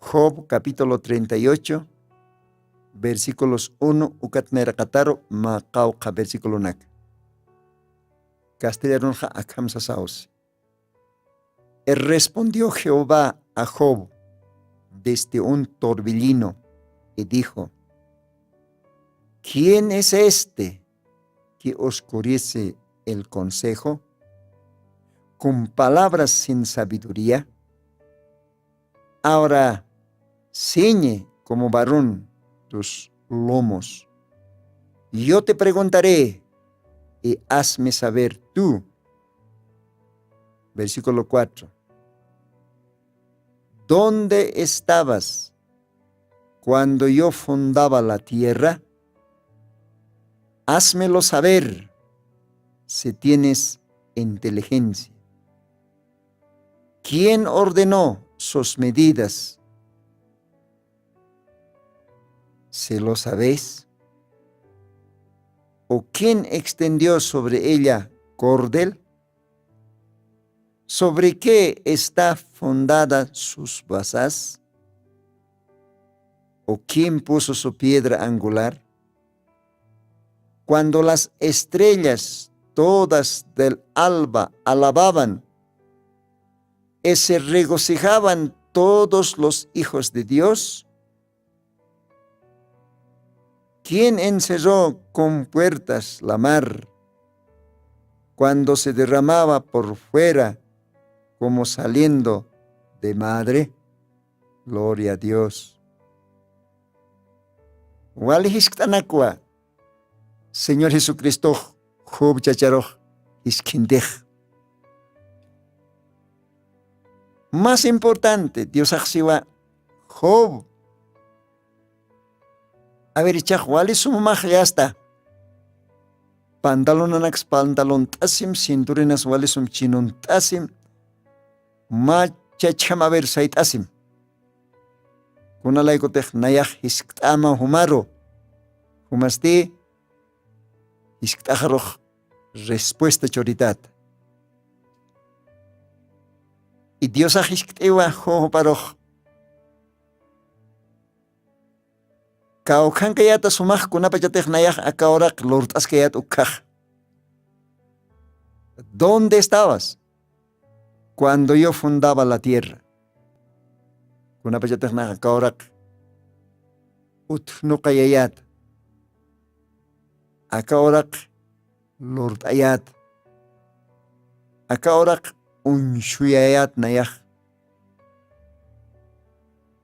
Job capítulo treinta y ocho, versículos uno ukat nayraqataru mä qawqha versiculonaka. Castellanunxa akham sasawsi. Respondió Jehová a Job desde un torbellino y dijo: ¿Quién es este que oscurece el consejo con palabras sin sabiduría? Ahora ciñe como varón tus lomos. Yo te preguntaré y hazme saber tú. Versículo cuatro. ¿Dónde estabas cuando yo fundaba la tierra? Házmelo saber si tienes inteligencia. ¿Quién ordenó sus medidas? ¿Si lo sabes? ¿O quién extendió sobre ella cordel? ¿Sobre qué está fundada sus basas? ¿O quién puso su piedra angular? Cuando las estrellas todas del alba alababan, que se regocijaban todos los hijos de Dios, quien encerró con puertas la mar cuando se derramaba por fuera como saliendo de madre. Gloria a Dios. Wali jiskt'anakwa Señor Jesucristox Job chacharux jiskhintix. Más importante, Diosax siwa Job. A ver, ichax wali sumax yasta. Pantalonanaks pantalont'asim, cinturenas wali sum chinunt'asim, mä chachjam a ver sayt'asim. Kunalaykutix nayax jiskt'ama jumaru, jumasti jiskt'axarux respuesta churitat. Y Diosax jiskt'iwa juparux. Kawkhankayata sumax kunapachatix nayax aka uraq lurt'askayat ukkhax. ¿Dónde estabas cuando yo fundaba la tierra? Kunapachatix nayax aka uraq utjnuqayayat, aka uraq lurt'ayat, aka uraq uñsuyayat nayax.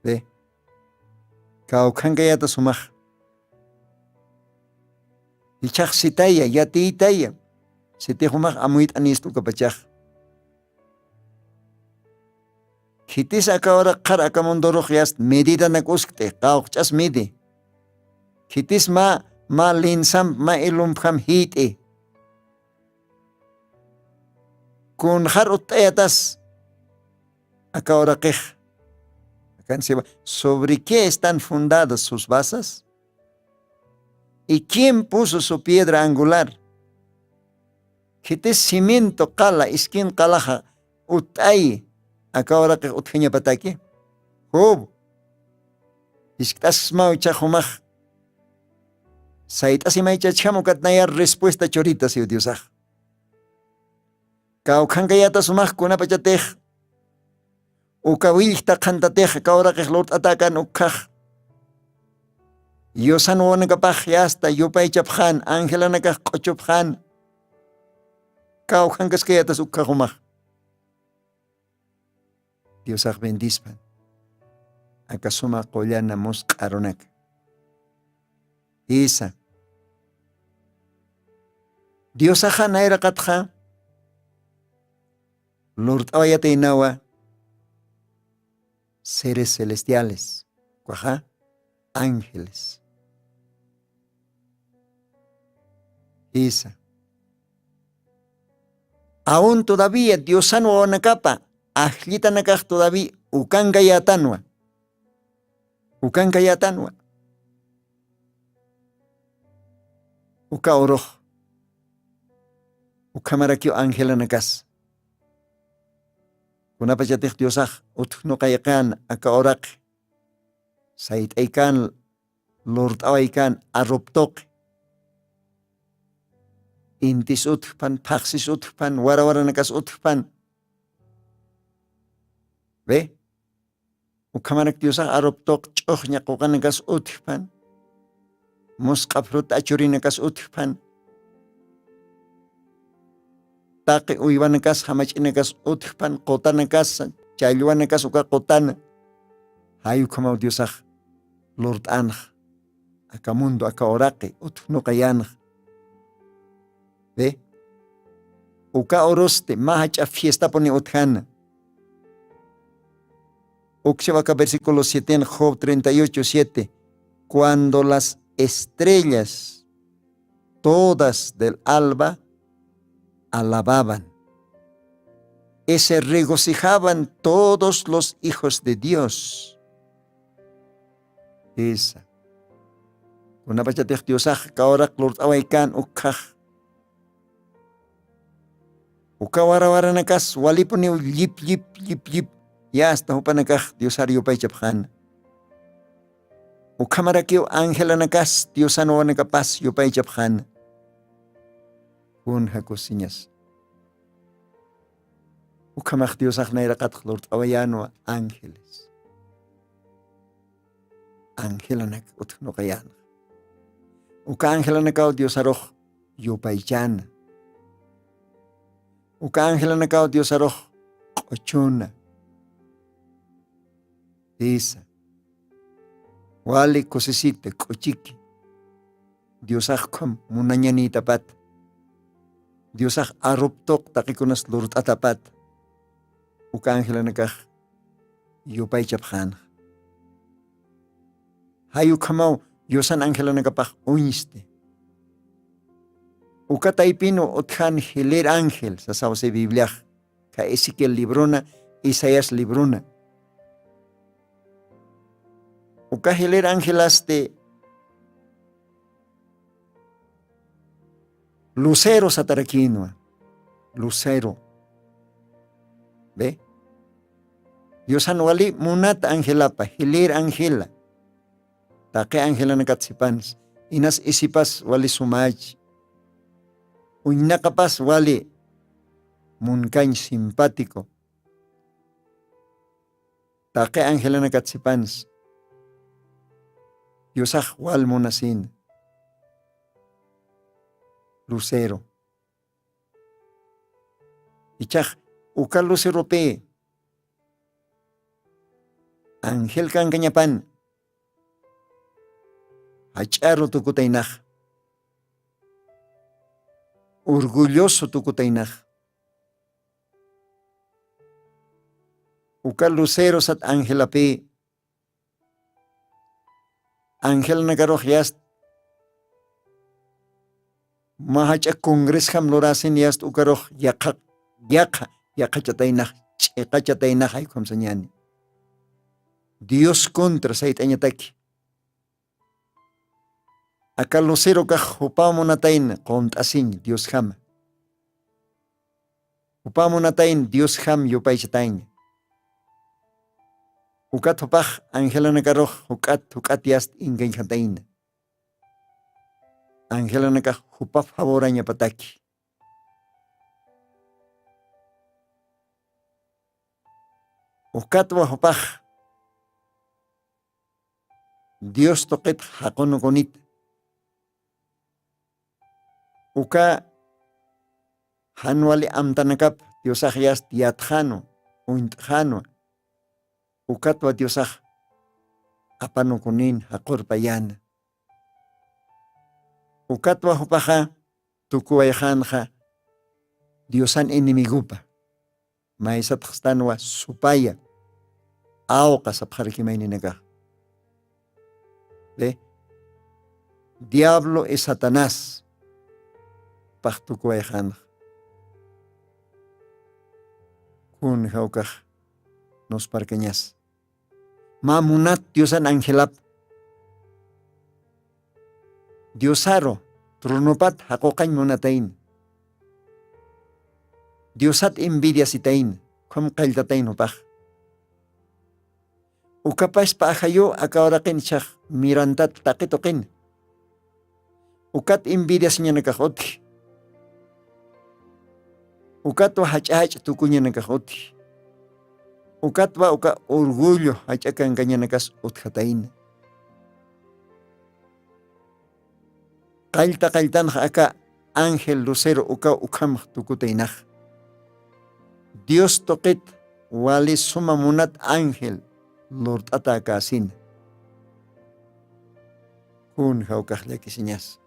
Ve, kawkhankayata sumax. Ichax sitaya, yatiytaya, sitix jumax amuyt'anist'ukapachax. Khitis aka uraq qhar aka mundurux yast medidanak uskt'i, qawqch'as midi. Khitis mä mä linsamp mä ilumpjam jiyt'i. Kunxar utt'ayatas aka uraqix. Akan siwa, ¿sobre qué están fundadas sus basas? ¿Y quién puso su piedra angular? Khitis cimiento qala, iskin qalaxa utt'ayi aka uraqix utjañapataki. Job, jiskt'asma uchax jumax sayt'asimaychachjam ukat nayar respuesta churita siw Diosax. Kawkhankayata sumax kunapachatix uka willkta qhantatix aka uraqix lurt'atakan ukkhax. Yusan wawanakapax yasta yupaychapxan, angelanakax q'uchupxan. Kawkhankaskayatas ukkhax jumax. Diosax bendispan aka suma qullana musq'arunaka. Jisa. Diosaxa nayraqatxa lurt'awayataynawa seres celestiales, ukaxa ángeles. Jisa. Aun todavía Diosan wawanakapa ajllitanakax todavía ukankayätanwa. Ukankayätanwa. Uka urux. Ukhamarakiw angelanakas. Kunapachatix Diosax utjnuqaykan aka uraqi. Sayt'aykan, lurt'awaykan, arrup tuqi. Intis utjpan, phaxsis utjpan, warawaranakas utjpan. Ve. Ukhamarak Diosax arrup tuq ch'uxña quqanakas utjpan. Musq'a fruta achurinakas utjpan. Taqi uywanakas jamach'inakas utjpan, qutanakas, challwanakas uka qutana. Jay ukhamaw Diosax lurt'anxa. Aka mundo, aka uraqi utjnuqayanxa. Ve. Uka urusti mä jach'a fiestapuni utjana. Uksiw aka versículo siete, Job treinta y ocho siete. Cuando las estrellas todas del alba alababan y se regocijaban todos los hijos de Dios. Jisa. Kunapachatix Diosax aka uraq lurt'awaykan ukkhax. Uka warawaranakas walipuniw llip, llip, llip, llip. Ya hasta jupanakax Diosar yupaychapxana. Ukhamarakiw angelanakas Diosan wawanakapas yupaychapxana. Kunja kusiñas. Ukhamax diosax nayraqatx lurt'awayänwa ángeles. Angelanak utjnuqayänxa. Uka angelanakaw diosarux yupaychana. Uka angelanakaw diosarux q'uchuna. Jisa. Wali kusisita k'uchiki. Diosax ukham munañanïtapata. Diosax aruptuq taqikunas lurt'atapata. Uka angelanakax yupaychapxänxa. Jay ukhamaw yusan angelanakapax uñsti. Uka taypinwa utjan jilïr ángel sasaw si bibliax. Kha ezequiel librona, isaías librona. Uka jilïr angelasti lucero satarakïnwa. Lucero. Be, diosan wali munat angelapa jilïr angela. Taqi angelanakat sipansi inas isipas wali sumächi. Uñnaqapas wali munkañ simpático. Taqi angelanakat sipansi diosax wal munasina. Lucero. Ichax uka luceropi angel kankañapan jach'aru tukutaynax. Orgulloso tukutaynax. Uka lucero sat angelapi angelanakarux yast mä jach'a congresjam lurasin yast ukarux yaqha yaqha yaqhachataynax ch'iqachataynax jaykham sañani. Dios contra sayt'añataki. Aka lucerokax jupaw munatayna qunt'asiñ diosjama. Jupaw munatayna diosjam yupaychatayna. Ukat jupax angelanakarux juk'at juk'at yast inkañjatayna. Angelanakax jupa favorañapataki. Ukatwa jupax dios tuqitx jaqunukunita. Uka jan wali amtanakap diosax yast yatxanwa uñt'xanwa. Ukatwa diosax apanukunin jaqurpayäna. Ukatwa jupaxa tukuwayxänxa diosan enemigopa. Maysatxstanwa supaya awqa sapxaraki mayninakax. Diablo y satanás paxtukuwayxanxa. Kun jawkax nusparkañas mä munat diosan angelap diosaru tronopat jaquqañ munatayna. Diosat envidiasitayna khum qalltatayna jupax. Ukapaspa ajayu aka uraqin ichhax mirantat taqi tuqina. Ukat envidiasiñanakax utji. Ukatwa jach'a jach'a tukuñanakax utji. Ukatwa uka orgullo jach'a kankañanakas utjatayna. Qallta qalltanx aka ángel lucero ukaw ukhamx tukutaynax. Dios tuqit wali suma munat ángel lurt'ata aka asina. Kun jawkax llakisiñas.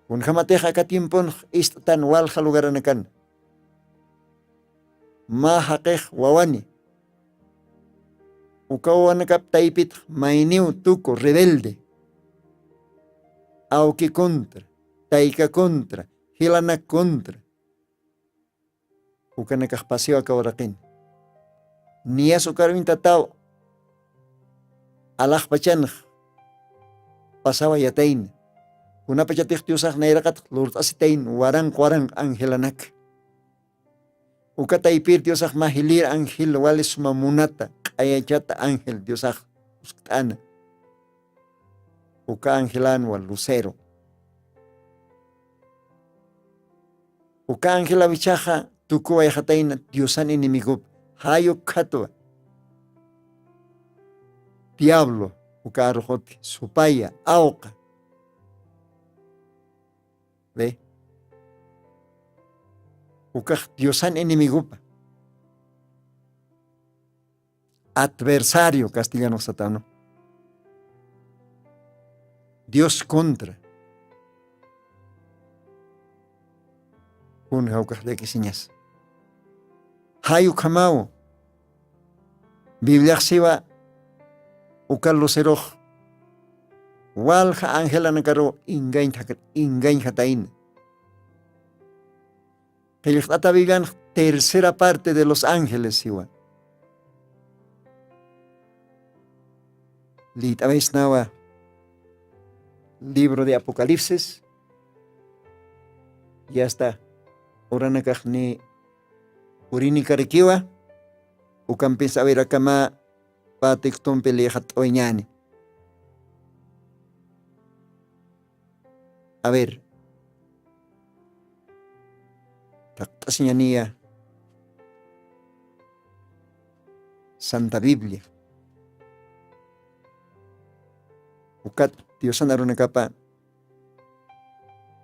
Kunjamatix aka tiemponx ist'tan walja lugaranakan mä jaqix wawani. Uka wawanakap taypitx mayniw tuku rebelde. Awki contra, tayka contra, jilanak contra. Ukanakax pasiw aka uraqin. Niyas ukaruñ tataw alaxpachanx pasawayatayna. Kunapachatix diosax nayraqatx lurt'asitayn waranq waranq angelanak. Uka taypir diosax mä jilïr ángel wali suma munata q'ayachata ángel diosax uskt'ana. Uka angelanwa lucero. Uka angelaw ichhaxa tukuwayxatayna diosan enemigup. Jay ukkhatwa diablo uka aruxutki supaya awqa. Ve, ukax diosan enemigupa, adversario castellanox satanu, dios contra. Kun jawkax llakisiñas? Jay ukhamaw. Bibliaxsiwa uka lucerux walja angelanakaru ingañjatayna. Qillqt'ata biblianx tercera parte de los ángeles siwa. Lït'awaysnawa libro de apocalipsis. Yasta uranakax ni purinikarikiwa. Ukampis awirakama patiktumpi lïxat'awañani. A ver, taqt'asiñaniya santa biblia. Ukat diosan arunakapa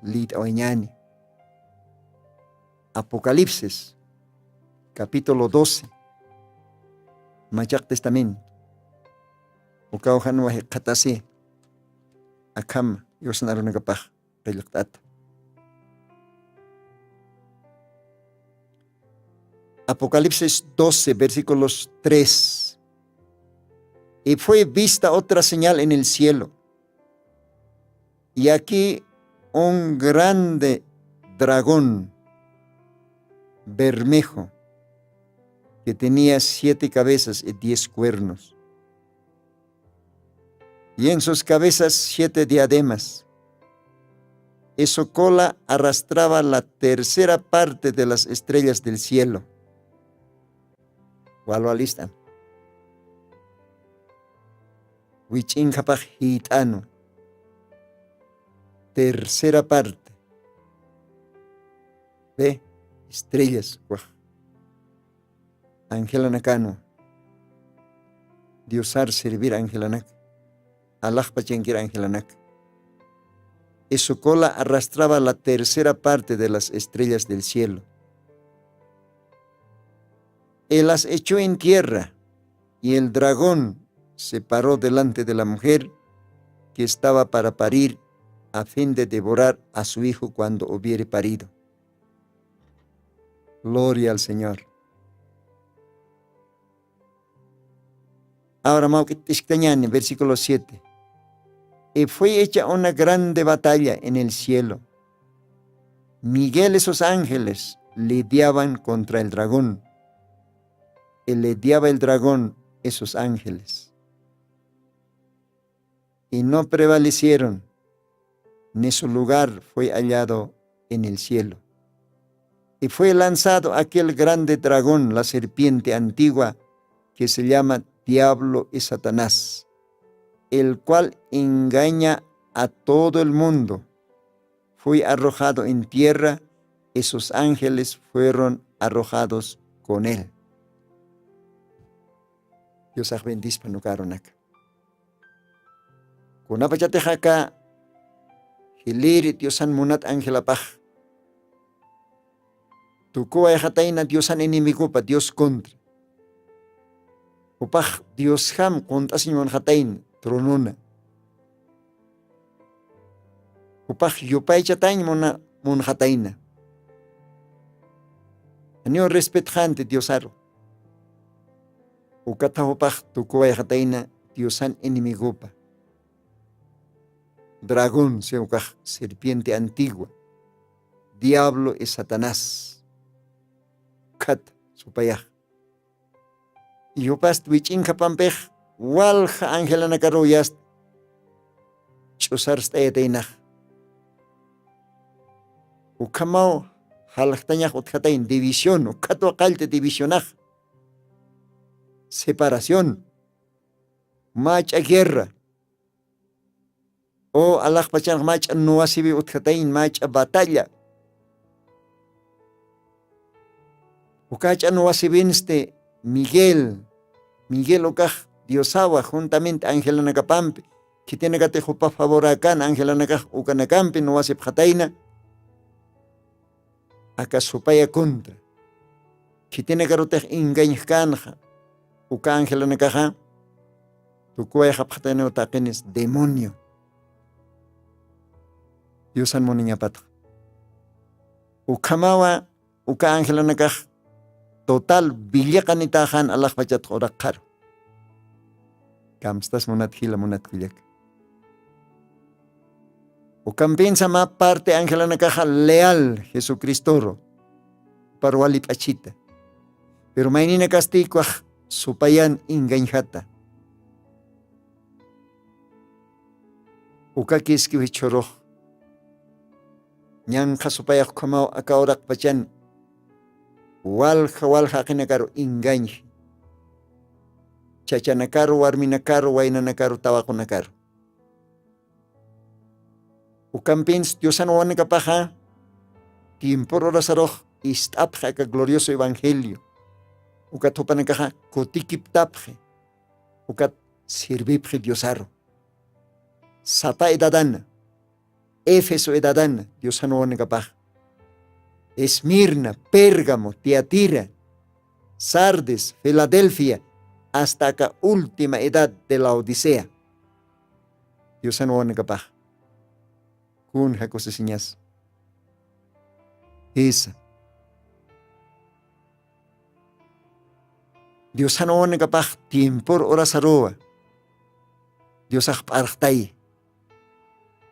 lït'awañani. Apocalipsis capítulo doce. Machaq testamento. Ukawjanwa jikxatasi akham diosan arunakapax qillqt'ata. Apocalipsis doce versículos tres. Y fue vista otra señal en el cielo. Y aquí un grande dragón bermejo que tenía siete cabezas y diez cuernos, y en sus cabezas siete diademas, y su cola arrastraba la tercera parte de las estrellas del cielo. Walwalista wich'inkapax jiyt'anu tercera parte de estrellas wax angelanakanu. Diosar servir angelanaka alaxpachankir angelanaka. Y su cola arrastraba la tercera parte de las estrellas del cielo. Y las echó en tierra, y el dragón se paró delante de la mujer que estaba para parir, a fin de devorar a su hijo cuando hubiere parido. Gloria al Señor. Ahora mawk'it t'ishktañani versículo siete. Y fue hecha una grande batalla en el cielo. Miguel y sus ángeles lidiaban contra el dragón, y lidiaba el dragón y sus ángeles, y no prevalecieron, ni su lugar fue hallado en el cielo. Y fue lanzado aquel grande dragón, la serpiente antigua, que se llama Diablo y Satanás, el cual engaña a todo el mundo. Fue arrojado en tierra, y sus ángeles fueron arrojados con él. Diosax bendispa nukarunaka. Kunapachatix aka jilïri diosan munat angelapax tukuwayxatayna diosan enemigopa dios contra. Jupax diosjam qunt'asiñ munxatayna tronona. Jupax yupaychatañ munxatayna. Janiw respetxanti diosaru. Ukatha jupax tukuwayxatayna diosan enemigopa dragón si ukax serpiente antigua, diablo y satanás. Khat supayax yupast wich'inkapampix walja angelanakaruw yast ch'usarst'ayataynax. Ukhamaw jalxtañax utjatayn división ukhatwa qallti divisionax, separación, mach'a guerra. O alaxpachanx mach'a nuwasiwi utjatayn mach'a batalla. Uka jach'a nuwasïwinsti Miguel. Miguel ukax diosawa juntament angelanakapampi, khitinakatix jupa favoräkän angelanakax ukanakampi nuwasipxatayna. Aka supaya contra, khitinakarutix engañjkänxa uka angelanakaxa. Tukuwayxapxataynaw taqinis demonio. Diosan muniñapatxa ukhamawa uka angelanakax total villaqanitaxan alaxpachatx uraqxaru. Kamstas munat jila munat kullaka. Ukampinsa mä parte angelanakaxa leal jesucristoru, parwalip'achita. Pero mayninakastïkwax supayan engañjata. Ukakiskiw jichhurux ñanqha supayax ukhamaw aka uraqpachan walja walja jaqinakaru engañji, chachanakaru warminakaru waynanakaru tawaqunakaru. Ukampins diosan wawanakapaxa tiempor urasarux ist'apxi aka glorioso evangelio. Ukat jupanakaxa kutikiptapxi. Ukat sirvipxi diosaru. Sapa edadana, efeso edadana diosan wawanakapaxa, esmirna, pérgamo, tiatira, sardis, filadelfia, asta aka última edad de laodicea. Diosan wawanakapaxa kunja kusisiñas. Jisa. Diosan wawanakapax tiempor urasaruwa diosax p'arxtay.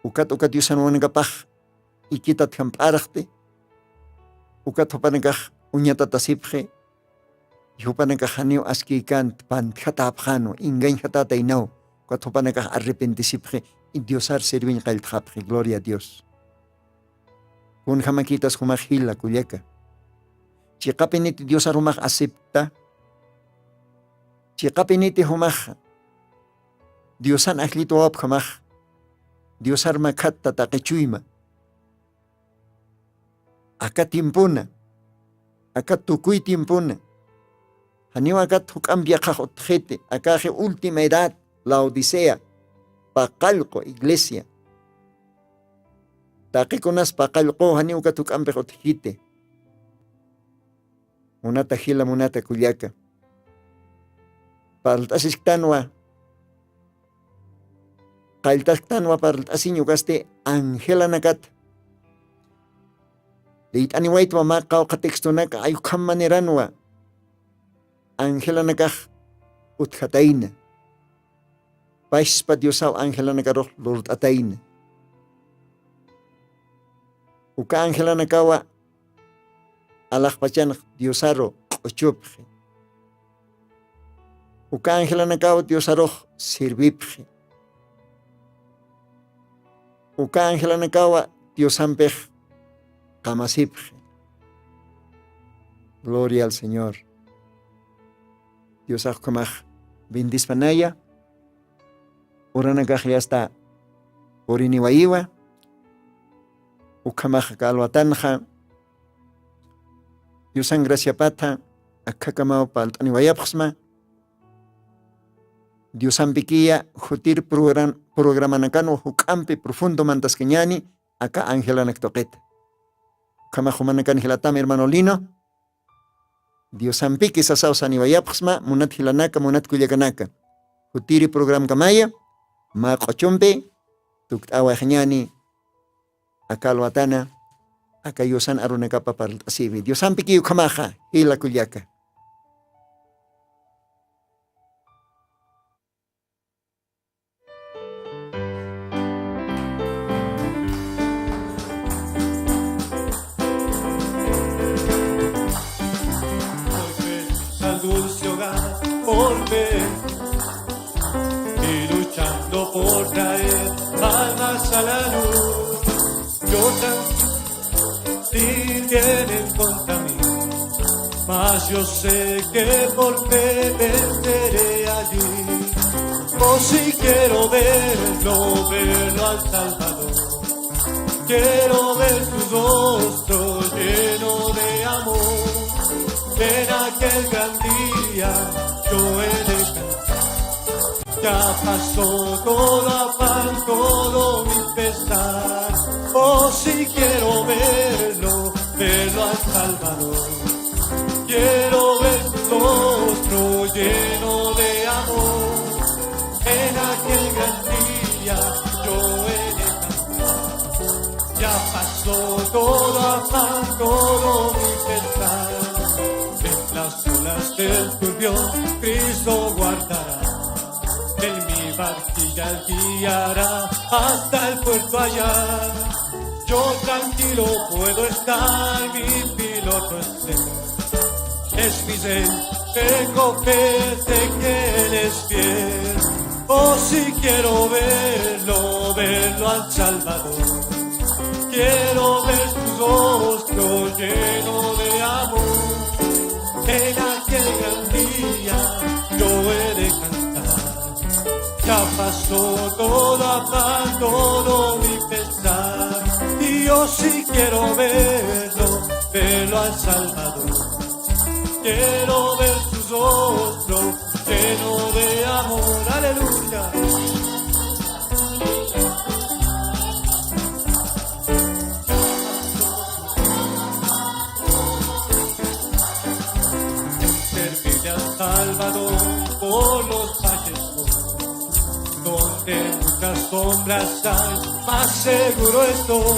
Ukat ukat diosan wawanakapax ikitatjam p'arxti. Ukat jupanakax uñatatasipxi. Jupanakax janiw askïkänti pantjatäpxänwa engañjatätaynaw. Ukat jupanakax arrepentisipxi y diosar serviñ qalltxapxi gloria a dios. Kunjamakïtas jumax jila kullaka, chiqapiniti diosar jumax acepta? Chiqapiniti jumax diosan ajllit wawapjamax diosar makhatta taqi chuyma? Aka tiempona, aka tukuy tiempona janiw akat juk'amp yaqhax utjiti. Akaxi última edad, laodicea, paqallqu iglesia. Taqikunas paqallqu janiw ukat juk'ampix utjiti. Munata jila munata kullaka, parlt'asisktanwa, qalltasktanwa parlt'asiñ ukasti angelanakata. Liyt'aniwaytwa mä qawqha textonaka ay ukham maneranwa angelanakax utjatayna. Paspa diosaw angelanakarux lurt'atayna. Uka angelanakawa alaxpachanx diosaru q'uchupxi. Uka angelanakaw diosarux sirvipxi. Uka angelanakawa diosampix qamasipxi. Gloria al señor. Diosax ukhamax bendispanaya. Uranakax yasta puriniwayiwa. Ukhamax kalwatanxa diosan graciapatha akhakamaw palt'aniwayapxsma. Diosampikiya jutir programanakanwa juk'ampi profundo mantaskañani aka angelanak tuqita. Ukhamax jumanakan jilatam hermano lino. Diosampiki sasaw saniwayapxsma munat jilanaka munat kullakanaka. Jutiri programkamaya mä q'uchumpi tukt'awaxñani. Aka alwatana aka yusan arunakapa parlt'asiwi diosampikiy ukhamaxa. Jila kullaka. Al dulce hogar por ver y luchando por traer almas a la luz. Yo tan si tienen contra mí, mas yo sé que por fe venceré allí. Oh, si quiero verlo, verlo al Salvador. Quiero ver su rostro lleno de amor. En aquel gran día yo he de cantar. Ya pasó todo afán, todo mi pesar. Oh, si quiero verlo, verlo al Salvador. Quiero ver su rostro lleno de amor. En aquel gran día yo he de cantar. Ya pasó todo afán, todo mi pesar. En las olas del turbión Cristo guardará. Él mi barquilla guiará hasta el puerto allá. Yo tranquilo puedo estar, mi piloto es Él. Es mi rey, tengo fe de que Él es fiel. Oh, si quiero verlo, verlo al Salvador. Quiero ver su rostro lleno de amor. En aquel gran día yo he de cantar. Ya pasó todo afán, todo mi pesar. Y yo sí quiero verlo, verlo al Salvador. Quiero ver su rostro lleno de amor. Aleluya. Servirle al Salvador por los valles, donde muchas sombras hay, más seguro estoy.